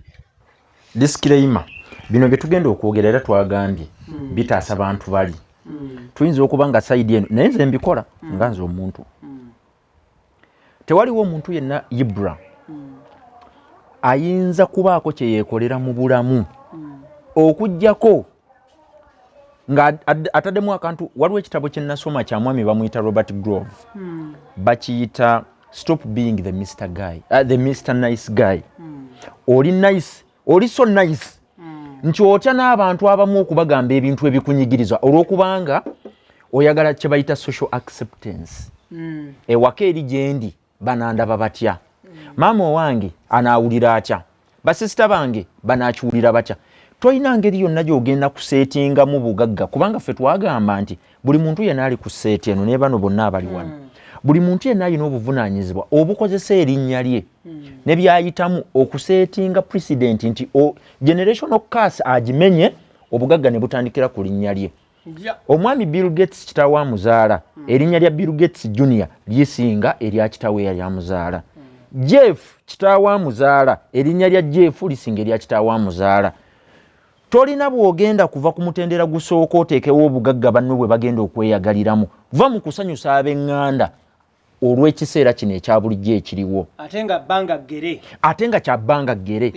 Disclaimer: bino bye tugenda okwogera, era twagambye bitaasa bantu bali tuyinza okuba nga side eno, naye nze mbikola nga nze omuntu. Tewaliwo omuntu yenna, Ibra, ayinza kubaako kye yeekolera mu bulamu okugjako nga ataddemu akantu. Waliwo ekitabo kye nasoma kya mwami bamuyita Robert Grove, bakiyita "Stop Being the Mr Guy, the Mr Nice Guy". Oli nice, oli so nice nti otya n'abantu abamu okubagamba ebintu ebikunyigiriza olw'okubanga oyagala kye bayita social acceptance. Ewaka eri gyendi banandaba batya? Maama owange anaawulira atya? Basisita bange banaakiwulira batya? Tolina ngeri yonna gy'ogenda kuseetingamu bugagga, kubanga ffe twagamba nti buli muntu yenna ali ku set eno ne bano bonna abali wano, buli muntu yenna alina obuvunaanyizibwa obukozesa erinnya lye ne byayitamu okuseetinga precedent nti generational curse agimenye, obugagga ne butandikira ku linnya lye. Omwami Bill Gates, kitaawe amuzaala, erinnya lya Bill Gates Junior lisinga erya kitaawe eyali amuzaala. Jeff, kitaawe amuzaala, erinnya lya Jeff lisinga erya kitaawe amuzaala. Tolina bw'ogenda kuva ku mutendera gusooka oteekewo obugagga banno bwe bagenda okweyagaliramu. Va mu kusanyusa ab'eŋŋanda olw'ekiseera kino ekya bulijjo ekiriwo. Ate nga bbanga ggere. Ate nga kya bbanga ggere.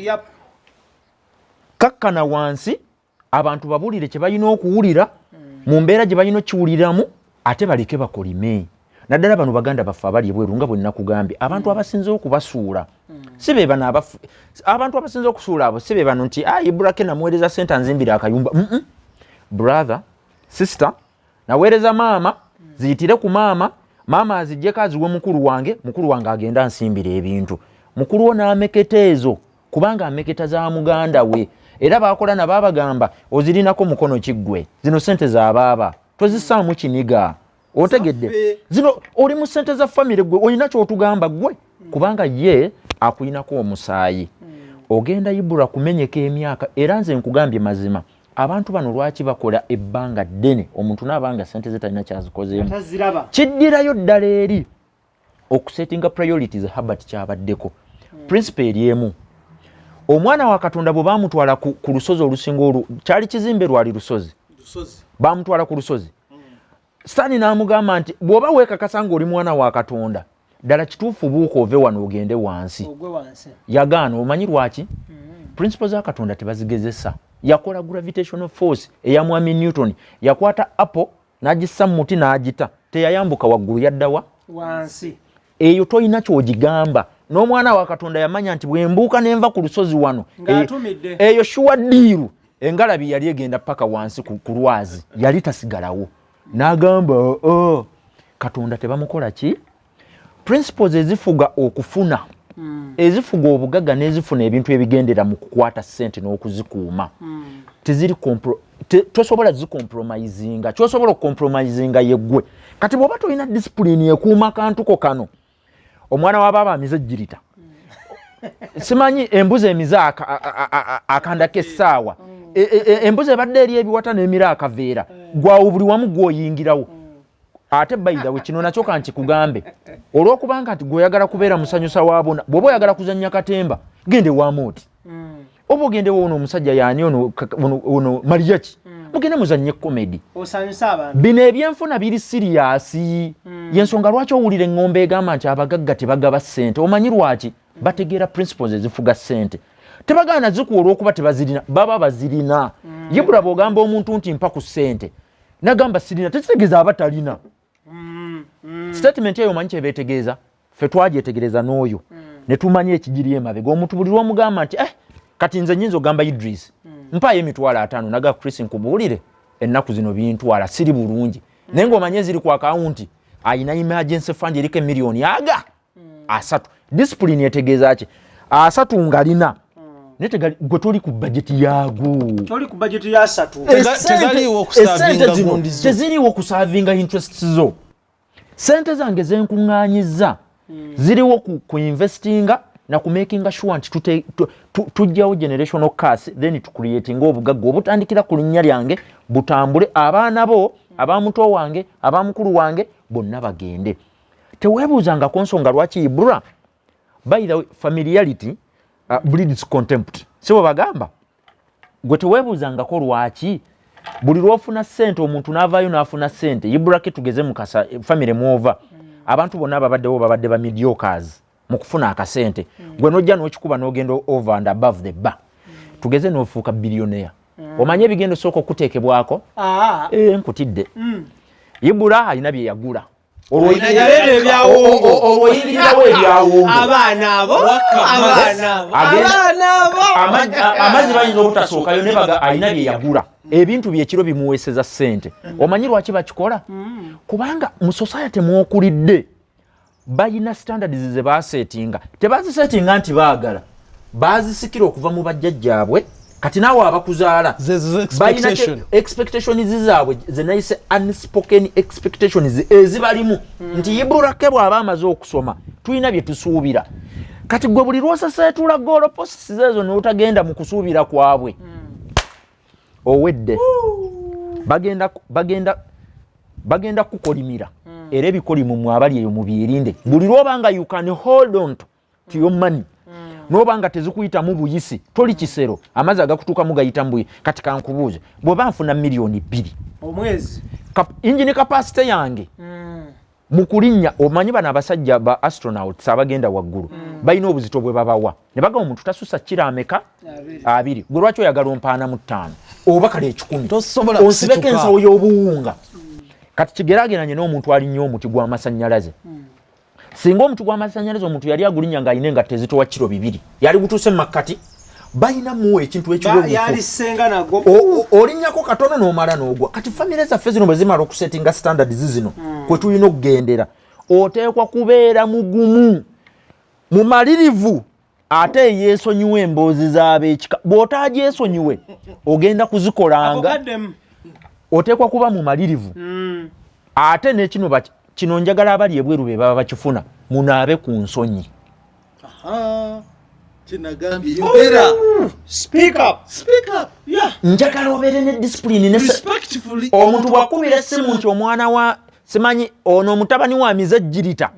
Kakkana wansi, abantu babulire kye balina okuwulira mu mbeera gye balina okukiwuliramu, ate baleke bakolime. Naddala bano baganda baffe abali ebweru, nga bwe nakugambye, abantu abasinze okubasuula si be bano abantu abasinze okusuula abo si be bano nti, "Ah, Ibrake namuweereza sente anzimbira akayumba." Brother, sister, naweereza maama, ziyitire ku maama, maama azijjeko aziwe mukulu wange, mukulu wange agenda ansimbira ebintu. Mukulu wo n'ameketa ezo kubanga ameketa za muganda we, era bakola nabo abagamba, "Ozirinako mukono kiggwe, zino sente za baaba, tozissaamu kiniga." Otegedde? Zaffe. Zino oli mu sente za famire, gwe olina kyotugamba gwe, kubanga ye akuyinako omusaayi. Ogenda, Ibura, kumenyeka emyaka. Era nze nkugambye mazima, abantu bano lwaki bakola ebbanga ddene, omuntu naabanga sente ze talina kyazikozeemu? Taziraba. Kiddirayo ddala eri okusettinga priorities. Habert, kyabaddeko principle eri emu. Omwana wa Katonda bwe bamutwala ku lusozi olusinga olu, kyali kizimbe, lwali lusozi, bamutwala ku lusozi, Sitaani n'amugamba nti, "Bw'oba weekakasa ng'oli mwana wa Katonda ddala kituufu, buuka ove wano ogende wansi." Ogwe wansi. Yagaana. Omanyi lwaki? Principle za Katonda tebazigezesa. Yakola gravitational force eya mwami Newton, yakwata apple n'agissa mu muti n'agita, teyayambuka waggulu, yaddawa? Wansi. Eyo tolina kyogigamba. N'omwana wa Katonda yamanya nti bwembuuka nenva ku lusozi wano, eyo sure deal. Engalabi yali egenda paka wansi ku lwazi, yali tasigalawo. N'agamba, oh, Katonda tebamukola ki? Principles ezifuga okufuna, ezifuga obugagga n'ezifuna ebintu ebigendera mu kukwata ssente n'okuzikuuma, teziri tosobola zicompromisinga. Kyosobola okucompromisinga yeggwe. Kati bw'oba tolina discipline ekuuma kantuko kano, omwana wa baaba amize ejjirita, simanyi embuzi emize akanda k'essaawa, embuzi ebadde eri ebiwata n'emira akaveera, gwawo buli wamu gwoyingirawo. Ate by the way, kino nakyo kankikugambe, olwokubanga nti gweoyagala kubeera musanyusa wa bona, bw'oba oyagala kuzannya katemba, gende wamooti, oba ogende wono omusajja yaani ono mariaki, mugende muzannye comedy. Osanyusa abantu. Bino ebyenfuna biri serious. Yensonga lwaki owulira eŋŋombe egamba nti abagagga tebagaba ssente. Omanyi lwaki? Bategeera principles ezifuga ssente. Tebagaana zikuwa olw'okuba tebazirina, baba bazirina. Yibula bw'ogamba omuntu nti mpa ku ssente, nagamba sirina, tekitegeeza aba talina. Statement eyo omanyi kyebeetegeeza? Ffe twagyetegereza n'oyo ne tumanya ekigiri emabega. Omuntu buli lwomugamba nti, eh, kati nze nyinza ogamba Idris, mpaayo 50,000, naga Chris, nkubuulire, ennaku zino bintwala siri bulungi, naye ng'omanye eziri ku akawunti ayina emergency fund eriko emiliyoni aga 30. Discipline etegeeza ki? 30 ngalina, naye gwe toli ku bajeti yaago. Toli ku bajeti ya 30. Tegaliiwo okusavinga. Esente zino gundi zo. Teziriiwo kusavinga interests zo. Sente zange zenkuŋŋaanyiza ziriwo ku investinga na ku makinga sure nti tujjawo generational curse, then tucreatinga obugagga obutandikira ku linnya lyange, butambule abaana bo, abamuto wange, abamukulu wange bonna bagende. Teweebuuzangako nsonga lwaki Ibra? By the way, familiarity breeds contempt, si bwe bagamba? Gwe teweebuuzangako lwaki buli lwofuna ssente, omuntu n'avaayo n'afuna ssente? Ibrake, tugeze mukasa famire mwova, abantu bonna ababaddewo babadde ba mediocres mu kufuna akasente. Gwe nojja n'okikuba n'ogenda over and above the bar, tugeze n'ofuuka billionaire. Omanye ebigenda osooka okuteekebwako? Ah. Eh, nkutidde. Ibula alina bye yagula. Yaleeta ebyawongo. Olwo oyingirirawo ebyawongo. Abaana abo, abaana abo, abaana abo. Amazzi bayinza obutasookayo, ne baga alina bye yagula, ebintu byekiro bimuweeseza ssente. Omanyi lwaki bakikola? Kubanga mu society mwokulidde balina standards ze basetinga. Tebazisetinga nti baagala, bazisikira okuva mu bajjajjaabwe. Kati naawe abakuzaala Zezo balina expectation. Expectations zaabwe zenayise unspoken expectations ezibalimu nti Iburake bw'aba amaze okusoma, tulina bye tusuubira. Kati gwe buli lwoseseetula goalposts ezo n'otagenda mu kusuubira kwabwe, owedde. Bagenda kukolimira. Era ebikolimu mwe abali eyo mubyerinde. Buli lwobanga you can hold on to your money, noba nga tezikuyitamu buyisi, toli kisero, amazzi agakutuukamu gayita mu buyi. Kati kankubuuze, bw'oba nfuna 2 million omwezi, engine capacity yange mu kulinnya, omanyi bano abasajja ba astronauts abagenda waggulu balina obuzito bwe babawa ne bagamba omuntu tasusa kiro ameka? 20. 20. Gwe lwaki oyagala ompaana mu 5 oba kale 100? Tosobola Onsibeko kusituka. ensawo y'obuwunga. Kati kigeraageranye n'omuntu alinnya omuti gw'amasannyalaze. Singa omuti gw'amasannyalaze omuntu yali agulinnya ng'alina engatto ezitowa kiro 2, yali gutuuse mu makkati. Balina muwa ekintu ekiwebufu. Yalisenga nagwo. Olinnyako katono n'omala n'ogwa. Kati famire zaffe zino bwe zimala okusetinga standards zino kwe tulina okugendera, oteekwa kubeera mugumu, mumalirivu, ate eyeesonyiwa emboozi z'ab'ekika. Bw'otaagyesonyiwe, ogenda kuzikolanga. Kaddemu. Oteekwa kuba mumalirivu. Ate nekino kino njagala abali ebweru be baba bakifuna, munaabe ku nsonyi. Kyenagambye, yogera. Speak up. Speak up. Yeah. Njagala obeere ne discipline ne respectfully. Omuntu bwakubira essimu nti omwana wa simanyi ono omutabani wa mize jirita,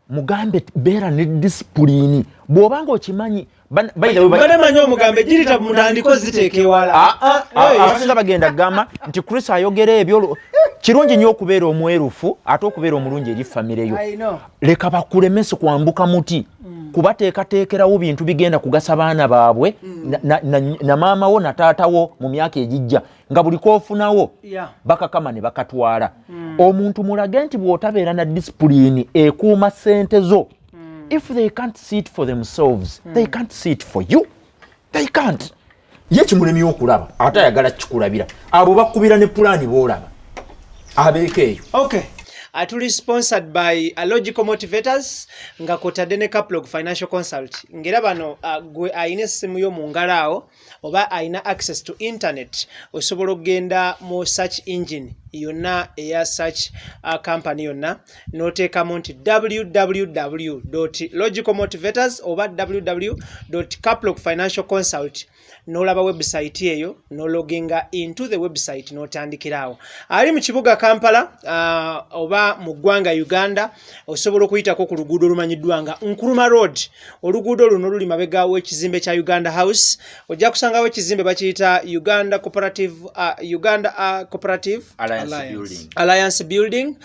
mugambe beera ne discipline bw'obanga okimanyi. By the way, Mbadde manyi omugambe girita mutandiko ziteeka ewala. Ah, ah, ah, abasinga bagenda kugamba nti Chris ayogera ebyo. Kirungi nnyo okubeera omwerufu ate okubeera omulungi eri famire yo. I know. Leka bakulemese kwambuka muti, kubateekateekerawo bintu bigenda kugasa baana baabwe na maama wo na taata wo mu myaka egijja, nga buli koofunawo bakakama ne bakatwala. Omuntu mulage nti bw'otabeera na disipulini ekuuma ssente zo. If they can't see it for themselves, they can't see it for you. They can't. Ye kimulemye okulaba, ate ayagala kikulabira. Abo bakubira ne pulaani boolaba abeeko eyo. Okay. Tuli sponsored by Logical Motivators nga kwotadde ne Caplog Financial Consult. Ngera bano gwe ayina essimu yo mu ngalo awo oba ayina access to internet, osobola okugenda mu search engine yonna eya search company yonna n'oteekamu nti www logicalmotivators oba www caplog financial consult, n'olaba website eyo, n'ologinga into the website n'otandikira awo. Ali mu kibuga Kampala oba mu ggwanga Uganda, osobola okuyitako ku luguudo olumanyiddwa nga Nkrumah Road. Oluguudo luno luli mabega w'ekizimbe kya Uganda House. Ojja kusangawo ekizimbe bakiyita Uganda Cooperative Alliance Alliance. Building. Alliance Building.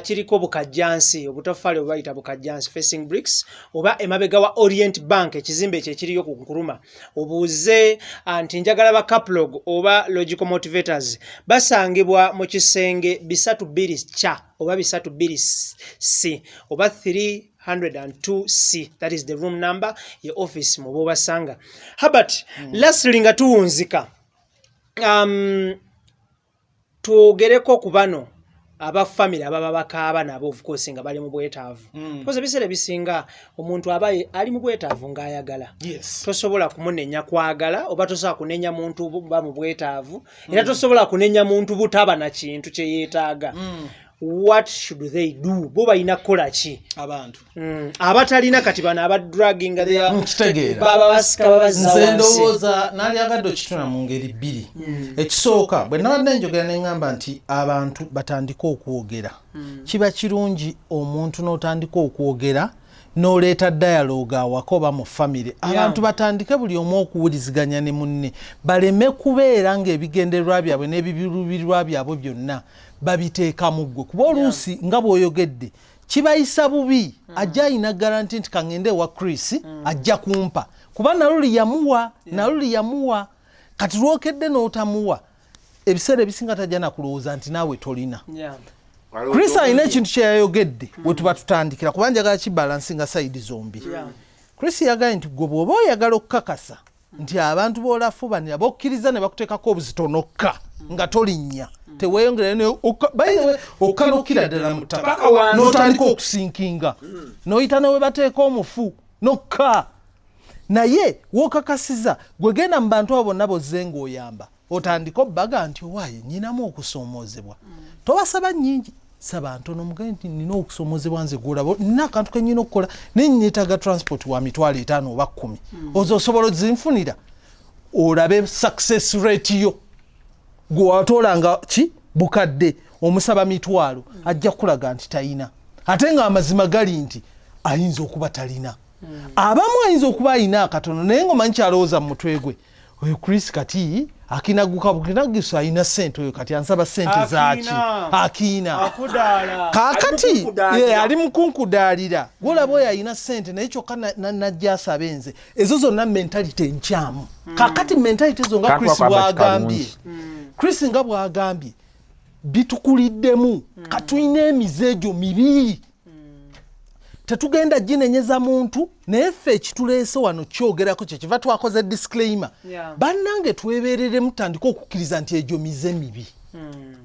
Kiriko bukajjansi, obutoffaali obubayita bukajjansi, facing bricks, oba emabega wa Orient Bank, ekizimbe ekyo ekiriyo ku Nkrumah. Obuuze nti njagala ba Caplog oba Logical Motivators. Basangibwa mu kisenge 32 ca oba 32 c oba 302 c, that is the room number, ye office muba obasanga. Herbert, lastly, nga tuwunzika, twogereko ku bano aba family ababa bakaaba nabo, of course nga bali mu bwetaavu, because ebiseera ebisinga omuntu aba ali mu bwetaavu ng'ayagala. Tosobola kumunenya kwagala, oba tosobola kunenya muntu ba mu bwetaavu, era tosobola kunenya muntu butaba na kintu kye yeetaaga. What should they do? Bo balina kukola ki? Abantu Abatalina kati bano abadraginga. Nkitegeera. Baba basika babazza Nze wansi. ndowooza naalyagadde okituna mu ngeri bbiri. Ekisooka, bwe nabadde njogera ne ŋŋamba nti abantu batandike okwogera. Kiba kirungi omuntu n'otandika okwogera n'oleeta dialogue awaka oba mu famire. Abantu batandike buli omu okuwuliziganya ne munne, baleme kubeera ng'ebigendererwa byabwe n'ebiruubirirwa byabwe byonna babiteeka mu ggwe, kuba oluusi nga bw'oyogedde kibayisa bubi. Ajja ayina guarantee nti kaŋŋende ewa Chris, ajja kumpa, kuba naluli yamuwa, naluli yamuwa. Kati lwokedde n'otamuwa, ebiseera ebisinga tajja nakulowooza nti naawe tolina. Chris alina ekintu kyeyayogedde we tuba tutandikira, kuba njagala kibalansinga side zombi. Chris yagambye nti gwe bw'oba oyagala okukakasa nti abantu b'olafubanira bokkiriza ne bakuteekako obuzito nokka nga tolinnya, teweeyongera ne by the way, okka nokkira ddala mu ttaka Paka wansi. n'otandika okusinkinga n'oyita ne we bateeka omufu nokka. Naye wokakasiza gwe genda mu bantu abo bonna bozze ng'oyamba, otandike obbaga nti owaaye nyinamu okusoomoozebwa. Tobasaba nnyingi, saba ntono. Mugambe nti nina okusoomoozebwa, nze gwolaba nina akantu ke nyina okukola, naye neetaaga transport wa 50,000 oba 10,000, ozo osobola ozinfunira? Olabe success rate yo. Gwe watoolanga ki bukadde, omusaba mitwalo, ajja kukulaga nti talina, ate ng'amazima gali nti ayinza okuba talina. Abamu ayinza okuba ayina akatono, naye ngaomanyi kyalowooza mu mutwe gwe, oyo Chris kati akinaguka bukinagusa, alina sente, oyo kati ansaba sente zaki? Akiina. Akudaala. Kaakati Ali mukunkudaalira. ye, ali mukunkudaalira. Gwolaba oyo alina sente, naye kyokka najja asabe nze. Ezo zonna mentality enkyamu. Kaakati mentality ezo nga Kantu Chris ako aba bwagambye, kalungi. Chris nga bwagambye, bitukuliddemu. Katulina emize egyo mibi, tetugenda ginenyeza muntu, naye ffe ekituleese wano kyogerako kyekiva twakoze disclaimer. Bannange, twebereremu, tutandike okukkiriza nti egyo mize mibi,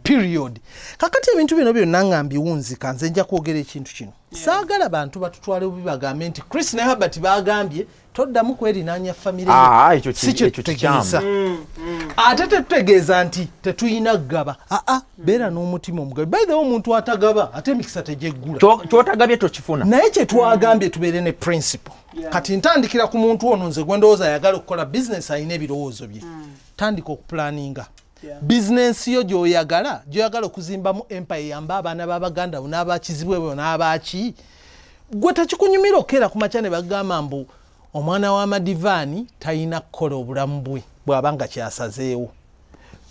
period. Kakati ebintu bino byonna nga mbiwunzika, nze nja kwogera ekintu kino. Saagala bantu batutwale bubi, bagambe nti Chris ne Herbert bagambye toddamu kwerinaanya famire. Ah, ekyo Si ekyo kyetutegeeza. Ate tetutegeeza nti tetulina kugaba. Aa, beera n'omutima omugabi. By the way, omuntu atagaba ate emikisa tegyeggula. Kyotagabye tokifuna. Naye kyetwagambye, tubeere ne principle. Kati ntandikira ku muntu ono nze gwe ndowooza ayagala okukola bizinesi, alina ebirowoozo bye. Tandika okupulaninga bizinensi yo gy'oyagala, gy'oyagala okuzimbamu empire, eyambe abaana b'abaganda bo n'abakizibwe bo n'abaki. Gwe tekikunyumira okukeera ku makya ne bagamba mbu omwana w'amadivaani talina kukola obulamu bwe bw'aba nga kyasazeewo.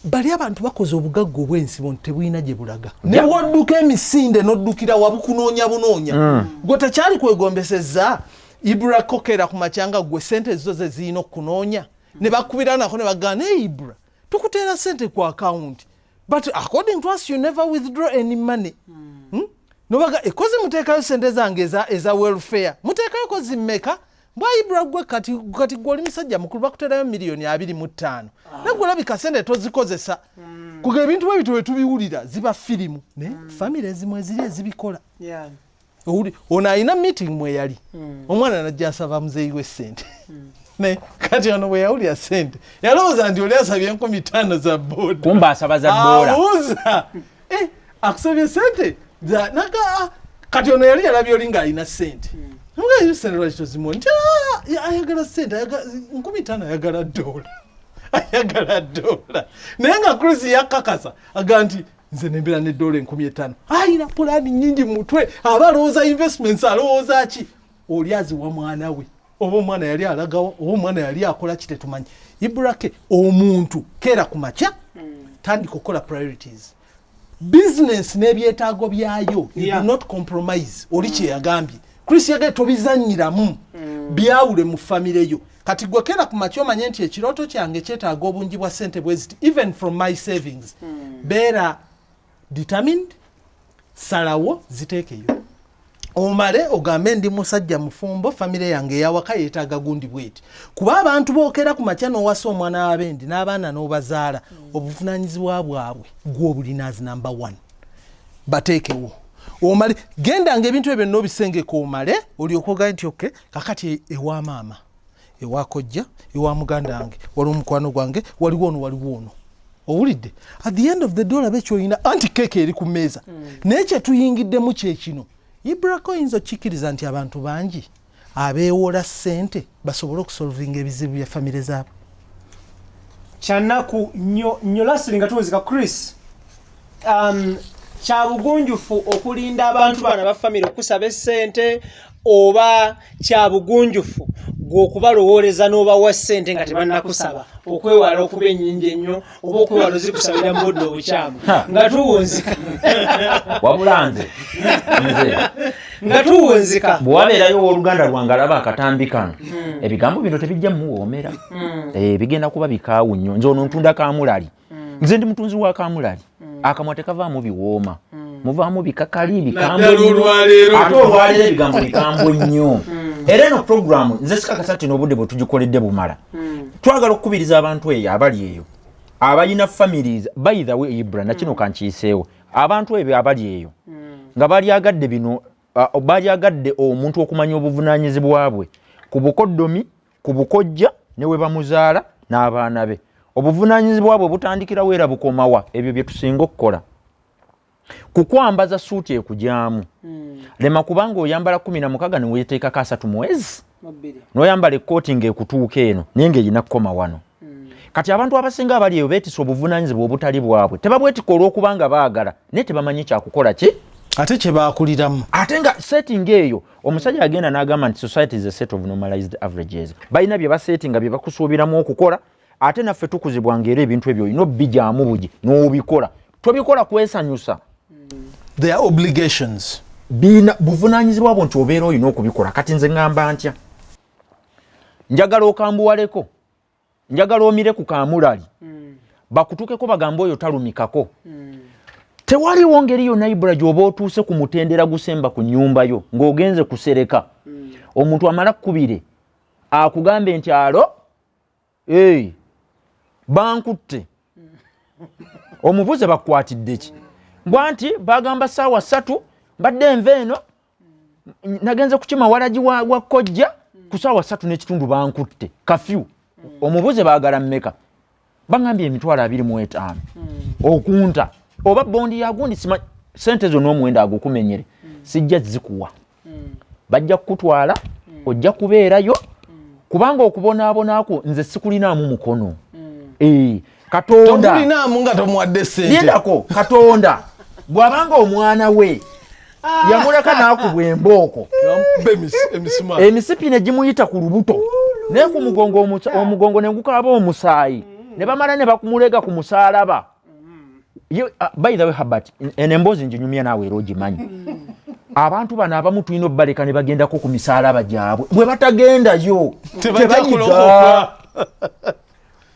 Bali abantu bakoze obugagga obw'ensibo nti tebulina gye bulaga, ne bwodduka emisinde n'oddukira wabukunoonya bunoonya. Gwe tekyali kwegombeseza Ibra kokera ku makya nga gwe sente zo ze zirina okukunoonya, ne bakubira nako ne bagamba, naye Ibra, tukuteera sente ku akawunti, but according to us you never withdraw any money. Nobaga ekozi muteekayo sente zange eza welfare, muteekayo kozi mmeka? Mbwayibra gwe kati gwe oli musajja mukulu, bakuterayo 25 miliyoni, naye gwe olabika sente tozikozesa. Kuga ebintu bwe bityo bwe tubiwulira ziba firimu, naye famire ezimu eziri ezibikola. Ono alina meeting mwe yali, omwana najja asaba muzeeyi we sente, naye kati ono bwe yawulira sente yalowooza nti oli asabye 5,000 za boda. Kumba asaba za dola. Abuuza, "Eh, akusabye sente naga ah." Kati ono yali yalabye oli ng'alina sente. Nga sente lwaki tozimuwa? Nti, "Ah, ayagala sente, 5,000, ayagala dola, ayagala dola." Naye nga Chris yakakasa aga nti nze nembeera ne dola 5,000, ayina pulaani nyingi mu mutwe, aba alowooza investments, alowooza ki, oli aziwa mwana we, oba omwana yali alagawa, oba omwana yali akola ki, tetumanyi. Iburake omuntu keera ku makya, tandika okukola priorities, business n'ebyetaago byayo. You do not compromise. Oli kyeyagambye Chris, yagaye tobizanyiramu, byawule mu famire yo. Kati gwe keera ku makya omanye nti ekirooto kyange kyetaaga obungi bwa sente bwe ziti, even from my savings. Beera determined, salawo, ziteekeyo, omale ogambe ndi musajja mufumbo, famire yange eyawaka yeetaaga gundi bweti. Kuba abantu bookera ku makya n'owasa omwana w'abendi n'abaana n'obazaala, obuvunanyizibwa bwabwe gwobulina as number one. Bateekewo, omale gendanga ebintu ebyo byonna obisengeka, omale olyoke ogaye nti okay, kakati ewa maama, ewa kojja, ewa muganda wange, waliwo omukwano gwange, waliwo ono, waliwo ono. Owulidde? At the end of the day olabe kyoyina, anti keeke eri ku mmeeza. Naye kyetuyingiddemu kyekino, Ibrako, oyinza okkikiriza nti abantu bangi abeewola ssente basobole okusolvinga ebizibu bya famire zaabwe? Kyanaku nnyo nnyo. Lastly, nga tuwuzika, Chris, kya bugunjufu okulinda abantu bano aba famire okusaba essente, oba kya bugunjufu gwe okubalowooleza n'obawa ssente nga tebannakusaba, okwewala okuba ennyingi ennyo, oba okwewala ozikusabira mu budde obukyamu? Nga tuwunzika. Wabula nze Nga tuwunzika. Bwe wabeerayo owooluganda lwange alaba akatambi kano, ebigambo bino tebijja muwoomera. Eh, bigenda kuba bikaawu nnyo. Nze ono ntunda kamulali, nze ndi mutunzi wa kamulali. Akamwa tekavaamu biwooma, muvaamu bikakali, bikambwe Naddala nnyo. olwaleero. Ate olwaleero ebigambo bikambwe nnyo. Era eno programu nze sikakasa nti n'obudde bwe tugikoledde bumala. Twagala okukubiriza abantu eyo abali eyo abalina families. By the way, Ibra, nakino kankiyiseewo, abantu ebyo abali eyo nga balyagadde bino, balyagadde omuntu okumanya obuvunaanyizibwa bwe ku bukoddomi, ku bukojja, ne we bamuzaala n'abaana be, obuvunaanyizibwa bwe butandikirawo era bukomawa. Ebyo bye tusinga okukola, kukwambaza suuti ekujaamu. Lema kubanga oyambala 16 neweeteekako 30 mwezi, n'oyambala ekkooti ng'ekutuuka eno naye ng'erina kukoma wano. Kati abantu abasinga abali eyo beetisa obuvunaanyizibwa obutali bwabwe. Tebabwetika olw'okubanga baagala, naye tebamanyi kyakukola ki. Ate kyebakuliramu. Ate nga setting eyo omusajja agenda n'agamba nti society is a set of normalized averages. Balina bye basetinga, bye bakusuubiramu okukola. Ate naffe tukuzibwa nga era ebintu ebyo olina obbijaamu bugi n'obikola, tobikola kwesanyusa. Their obligations. Biina buvunaanyizibwa bwo nti obeera olina okubikola. Kati nze ŋŋamba ntya? Njagala okambuwaleko, njagala omire ku kamulali, bakutukeko bagambe oyo talumikako. Tewaliwo ngeri yonna, Ibula, gy'oba otuuse ku mutendera gusemba ku nnyumba yo ng'ogenze kusereka, omuntu amala kkubire akugambe nti alo, hey, bankutte. Omubuze bakukwatidde ki? Mbwa nti bagamba 3:00 mbadde enva eno, nagenze kukima walagi wa kojja, ku 3:15 bankutte, kafyu. Omubuze baagala mmeka? Baŋambye 25,000 okunta, oba bondi yagundi sima sente zonna omuwendo agukumenyere. Sijja zikuwa, bajja kukutwala, ojja kubeerayo, kubanga okubonaabonako nze sikulinaamu mukono. Eh, Katonda Tokulinaamu nga tomuwadde sente. Lindako, Katonda bw'abanga omwana we yamuleka n'akubwa embooko, Yamukuba emisumaali. Emisipi ne gimuyita ku lubuto naye ku mugongo, omugongo ne gukaaba omusaayi, ne bamala ne bakumulega ku musaalaba. By the way, Habert, eno emboozi nginyumya naawe era ogimanyi. Abantu bano abamu tulina obbaleka ne bagendako ku misaalaba gyabwe. Bwe batagendayo Tebajja tebayiga. kulokoka.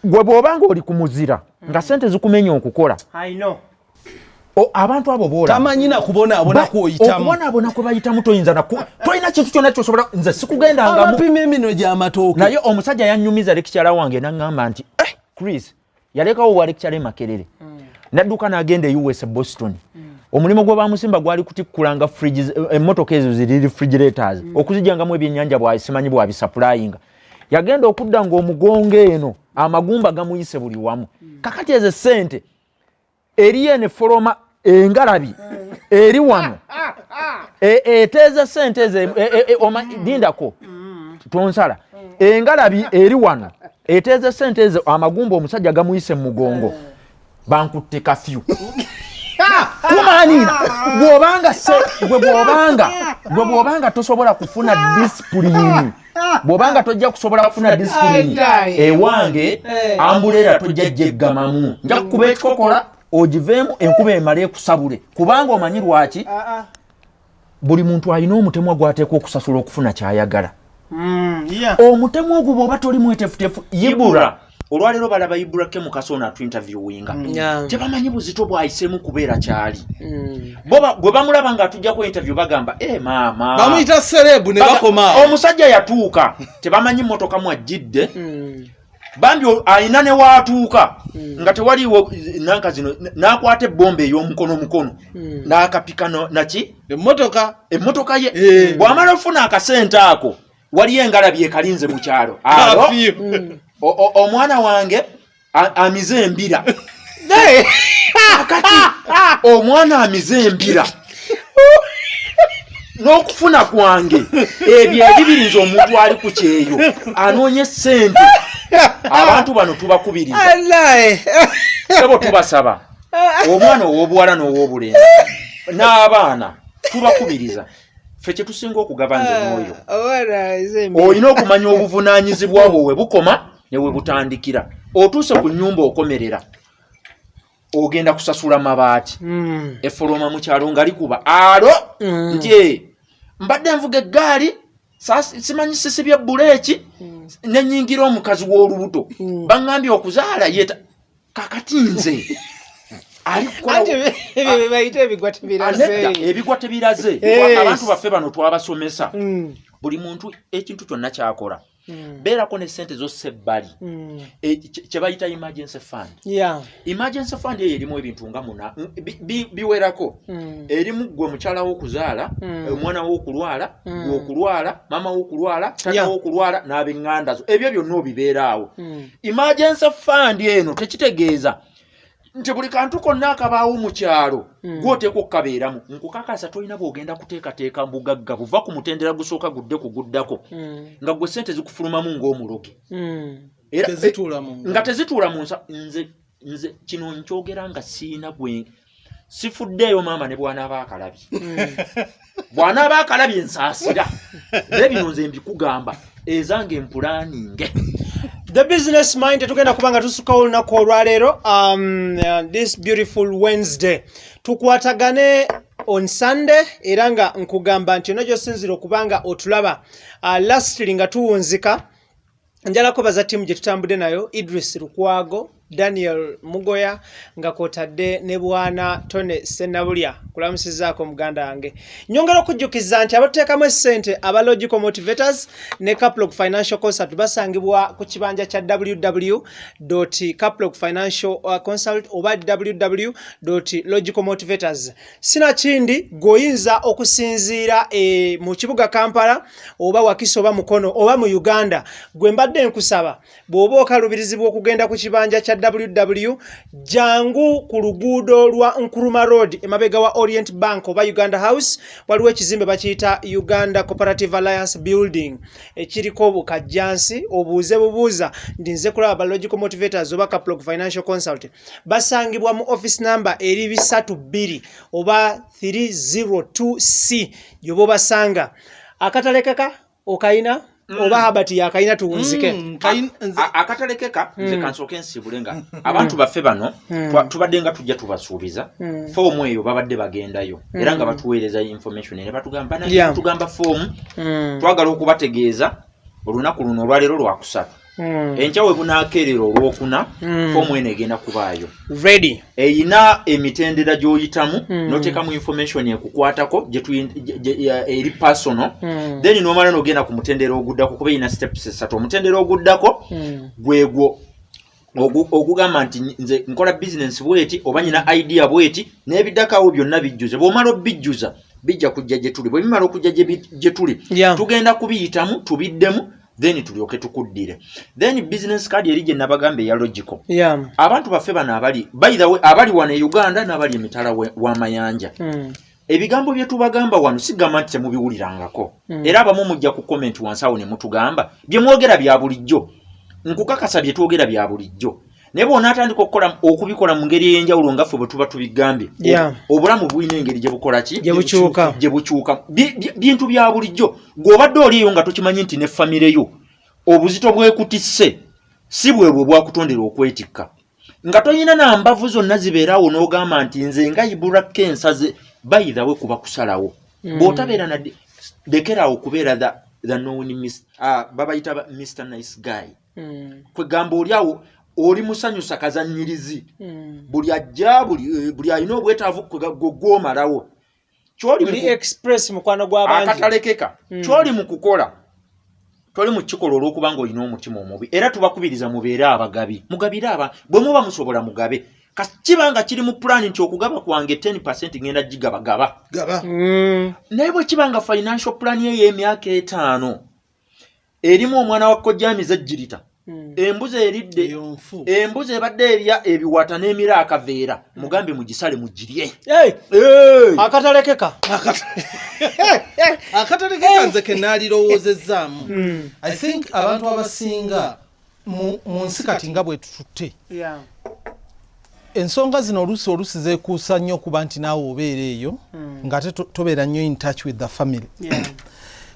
Gwe bw'obanga oli ku muzira nga sente zikumenya okukola, I know. Abantu abo bola tamanyi na kubonaabona kwoyitamu. Okubonaabona kwe bayitamu toyinza tolina kintu kyonna kyosobola. Nze sikugendangamu. Abapima eminwe gy'amatooke. Naye omusajja yanyumiza lecturer wange naŋŋamba nti Chris yalekawo wa lecturer e Makerere, nadduka n'agenda e US Boston. Omulimu gwe bamusimba gwali kutikkulanga fridges, emmotoka ezo ziri refrigerators, okuzijjangamu ebyennyanja bwasimanyi bwabisupplyinga. Yagenda okudda ng'omugongo eno amagumba gamuyise buli wamu. Kakati ezo sente eriyo eno efoloma engalabi eri wano eteeza sente ezo lindako tonsala. Engalabi eri wano eteeza sente ezo, amagumba omusajja gamuyise mu mugongo. Bankutte kafyu kumanina bw'obanga gwe bw'obanga tosobola kufuna discipline, bw'obanga tojja kusobola kufuna discipline ewange, umbrella tojja gyeggamamu, nja kukuba ekikokola ogiveemu enkuba emale ekusabule. Kubanga omanyi lwaki? Buli muntu alina omutemwa gw'ateekwa okusasula okufuna kyayagala. Omutemwa ogwo bw'oba toli mwetefutefu. Ibra olwaleero balaba Ibra ke Mukasa ono atuinterviewinga, tebamanyi buzito bwayiseemu kubeera kyali. Bo bwe bamulaba ng'atujjako interview bagamba, "E maama." Bamuyita celeb ne bakoma. Omusajja yatuuka, tebamanyi mmotoka mwajjidde. Bambi alina ne waatuuka nga tewaliiwo nanka zino, n'akwata ebbomba ey'omukono mukono n'akapika naki emmotoka. Emmotoka ye. Bw'amala okufuna akasente ako, waliyo engalabi ekalinze mu kyalo. Alo, Kafyu. Omwana wange amize embira. Kakati omwana amize embira n'okufuna kwange ebyo ebibiri, nze omuntu ali ku kyeyo anoonya essente. Abantu bano tubakubiriza, sebo, tubasaba, omwana ow'obuwala n'ow'obulenzi n'abaana tubakubiriza. Ffe kyetusinga okugaba nze n'oyo, olina okumanya obuvunaanyizibwa bwo we bukoma ne we butandikira. Otuuse ku nnyumba okomerera, ogenda kusasula mabaati, effoloma mu kyalo nga likuba alo nti, "Eh, mbadde nvuga eggaali, simanyi sisibye buleeki nenyingira omukazi w'olubuto, baŋŋambye okuzaala yeta." Kakati nze ali kukola- Anti ebyo bye bayita ebigwa tebiraze. Nedda, ebigwa tebiraze. Abantu baffe bano twabasomesa, buli muntu ekintu kyonna kyakola, beerako ne sente zossa ebbali, kye bayita emergency fund. Emergency fund eyo erimu ebintu nga muna biwerako. Erimu gwe mukyala w'okuzaala, omwana w'okulwala, gwe okulwala, maama w'okulwala, tata w'okulwala n'ab'eŋŋanda zo. Ebyo byonna obibeera awo. Emergency fund eno tekitegeeza nti buli kantu konna akabaawo mu kyalo gwoteekwa okukabeeramu. Nkukakasa tolina bw'ogenda kuteekateeka bugagga buva ku mutendera gusooka gudde ku guddako nga gwe sente zikufulumamu ng'omuloge. Era Tezituula mu ngalo. Nga tezituula mu nsa. Nze kino nkyogera nga siina gwe sifuddeeyo. Maama ne bw'anaaba akalabye, bw'anaaba akalabye, nsaasira, naye bino nze mbikugamba, ezange mplanninge. The Business Mind, tetugenda kuba nga tusukawo olunaku olwaleero, this beautiful Wednesday. Tukwatagane on Sunday. Era nga nkugamba nti yonna gyosinzira okuba nga otulaba, lastly nga tuwunzika, njala kwebaza ttiimu gye tutambudde nayo: Idris Lukwago, Daniel Mugoya, nga kwotadde ne bwana Tone Sennabulya. Kulamusizaako muganda wange. Nyongera okujjukiza nti abatuteekamu essente aba Logical Motivators ne Caplog Financial Consult basangibwa ku kibanja kya www Caplog Financial Consult oba www Logical Motivators. Sinakindi gweoyinza okusinziira mu kibuga Kampala oba Wakiso oba Mukono oba mu Uganda, gwe mbadde nkusaba, bw'oba okalubirizibwa okugenda ku kibanja kya www, jangu ku luguudo lwa Nkrumah Road, emabega wa Orient Bank oba Uganda House, waliwo ekizimbe bakiyita Uganda Cooperative Alliance Building ekiriko bukajjansi. Obuuze bubuuza ndi nze kulaba ba Logical Motivators oba Caplog Financial Consult. Basangibwa mu office number eri 32 oba 302C gyoba obasanga. Akatalekeka okayina oba Habati yakayina? Tuwunzike. Akatalekeka nze kansooke nsibule nga abantu baffe bano tubadde nga tujja tubasuubiza foomu eyo. Babadde bagendayo era nga batuweereza information ne batugamba, "Bannange, tugamba foomu." Twagala okubategeeza olunaku luno olwaleero lwakusatu. Enkya we bunaakeerera Olwokuna, foomu eno egenda kubaayo ready. Eyina emitendera gy'oyitamu, noteekamu information ekukwatako eri personal, then nomala nogenda ku mutendera oguddako, kuba erina steps esatu. Omutendera oguddako gwegwo ogugamba nti nze nkola bizinensi bweti oba nyina idea bweti, n'ebiddako awo byonna bijjuze. Bw'omala obijjuza, bijja kujja gye tuli. Bwe bimala okujja gye tuli, tugenda kubiyitamu, tubiddemu, then tulyoke tukuddire. Then business card eri gye nabagamba eya logical. Abantu baffe bano abali, by the way, abali wano e Uganda n'abali emitala w'amayanja, ebigambo bye tubagamba wano sigamba nti temubiwulirangako. Era abamu mujja ku comment wansi awo ne mutugamba bye mwogera bya bulijjo. Nkukakasa, bye twogera bya bulijjo, naye bw'onaatandika okukola, okubikola mu ngeri ey'enjawulo nga ffe bwe tuba tubigambye, obulamu bulina engeri gye bukola ki? Gye bukyuka. Gye bukyuka. Bintu bya bulijjo. Gw'obadde oliiyo nga tokimanyi nti ne famire yo obuzito bwekutisse si bwebwe bwakutondera okwetikka, nga toyina na mbavu zonna zibeerawo n'ogamba nti nze nga Iburako ensaze. Bayithawe kuba kusalawo. Bw'otabeera na lekeraawo okubeera the known babayita Mr Nice Guy. Kwegamba oli awo oli musanyusa kazanyirizi. Buli ajja, buli alina obwetaavu gwe gwomalawo. Kyoli Oli express mukwano gw'abangi. Akatalekeka. Kyoli mu kukola, toli mu kikola olw'okuba nga olina omutima omubi. Era tubakubiriza mubeere abagabi, mugabire aba bwe muba musobola, mugabe. Kiba nga kiri mu pulaani nti okugaba kwange 10 ngenda gigabagaba. Gaba. Naye bwe kiba nga financial plan ey'emyaka 5 erimu omwana wa kojjamiza ejjirita, embuzi eridde Eyo nfu. Embuzi ebadde erya ebiwata n'emira akaveera, mugambe mugisale mugirye. Hey! Hey! Akatalekeka. Akatalekeka nze ke naalirowoozezaamu. I think abantu abasinga mu nsi kati nga bwe tututte, ensonga zino oluusi zeekuusa nnyo okuba nti naawe obeera eyo ng'ate tobeera nnyo in touch with the family.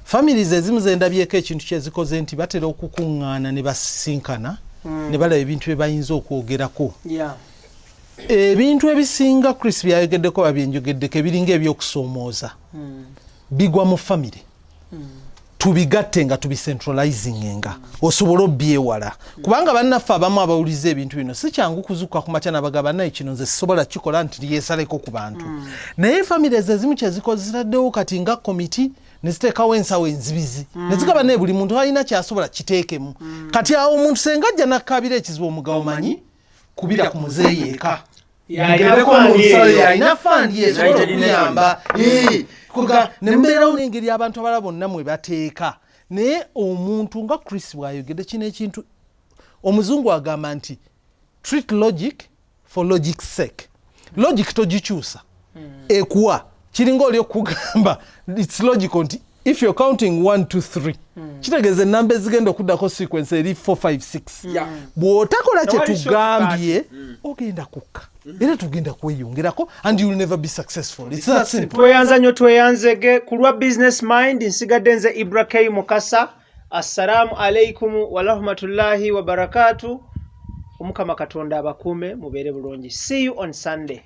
Families ezimu zendabyeko ekintu kyezikoze nti batera okukuŋŋaana ne basisinkana ne balaba ebintu bye bayinza okwogerako. Ebintu ebisinga Chris byayogeddeko oba byenjogeddeko ebiringa ebyokusoomooza bigwa mu family, tubigatte nga tubicentralizinga osobole obyewala, kubanga bannaffe abamu abawuliza ebintu bino si kyangu kuzuukuka ku makya nabagamba naye kino nze sisobola kikola nti lyesaleko ku bantu. Naye families ezimu kyezikoze, zitaddewo kati nga komiti ne ziteekawo ensawo enzibizi ne zigaba, naye buli muntu alina kyasobola kiteekemu. Kati awo omuntu senga ajja nakkaabira ekizibu, omugabo manyi kubira ku muzeeyi eka. Yalina Mugereko mu fund nsalo eyo. Yalina fund esobola United okuyamba. Ne mbeerawo n'engeri abantu abalala bonna mwe bateeka. Naye omuntu nga Chris bw'ayogedde kino ekintu, omuzungu agamba nti treat logic for logic sake. Logic togikyusa, ekuwa kiringa oli okugamba it's logical nti if you're counting 1 2 3, kitegeeza enamba ezigenda okuddako sequence eri 4 5 6. Bw'otakola kye Tewali tugambye, ogenda kukka era tugenda kweyongerako and you will never be successful. It's that simple. Tweyanza nnyo, tweyanzege ku lwa Business Mind. Nsigadde nze Ibra K Mukasa. Assalaamu alaikum warahmatullahi wabarakatu. Omukama Katonda abakuume, mubeere bulungi. See you on Sunday.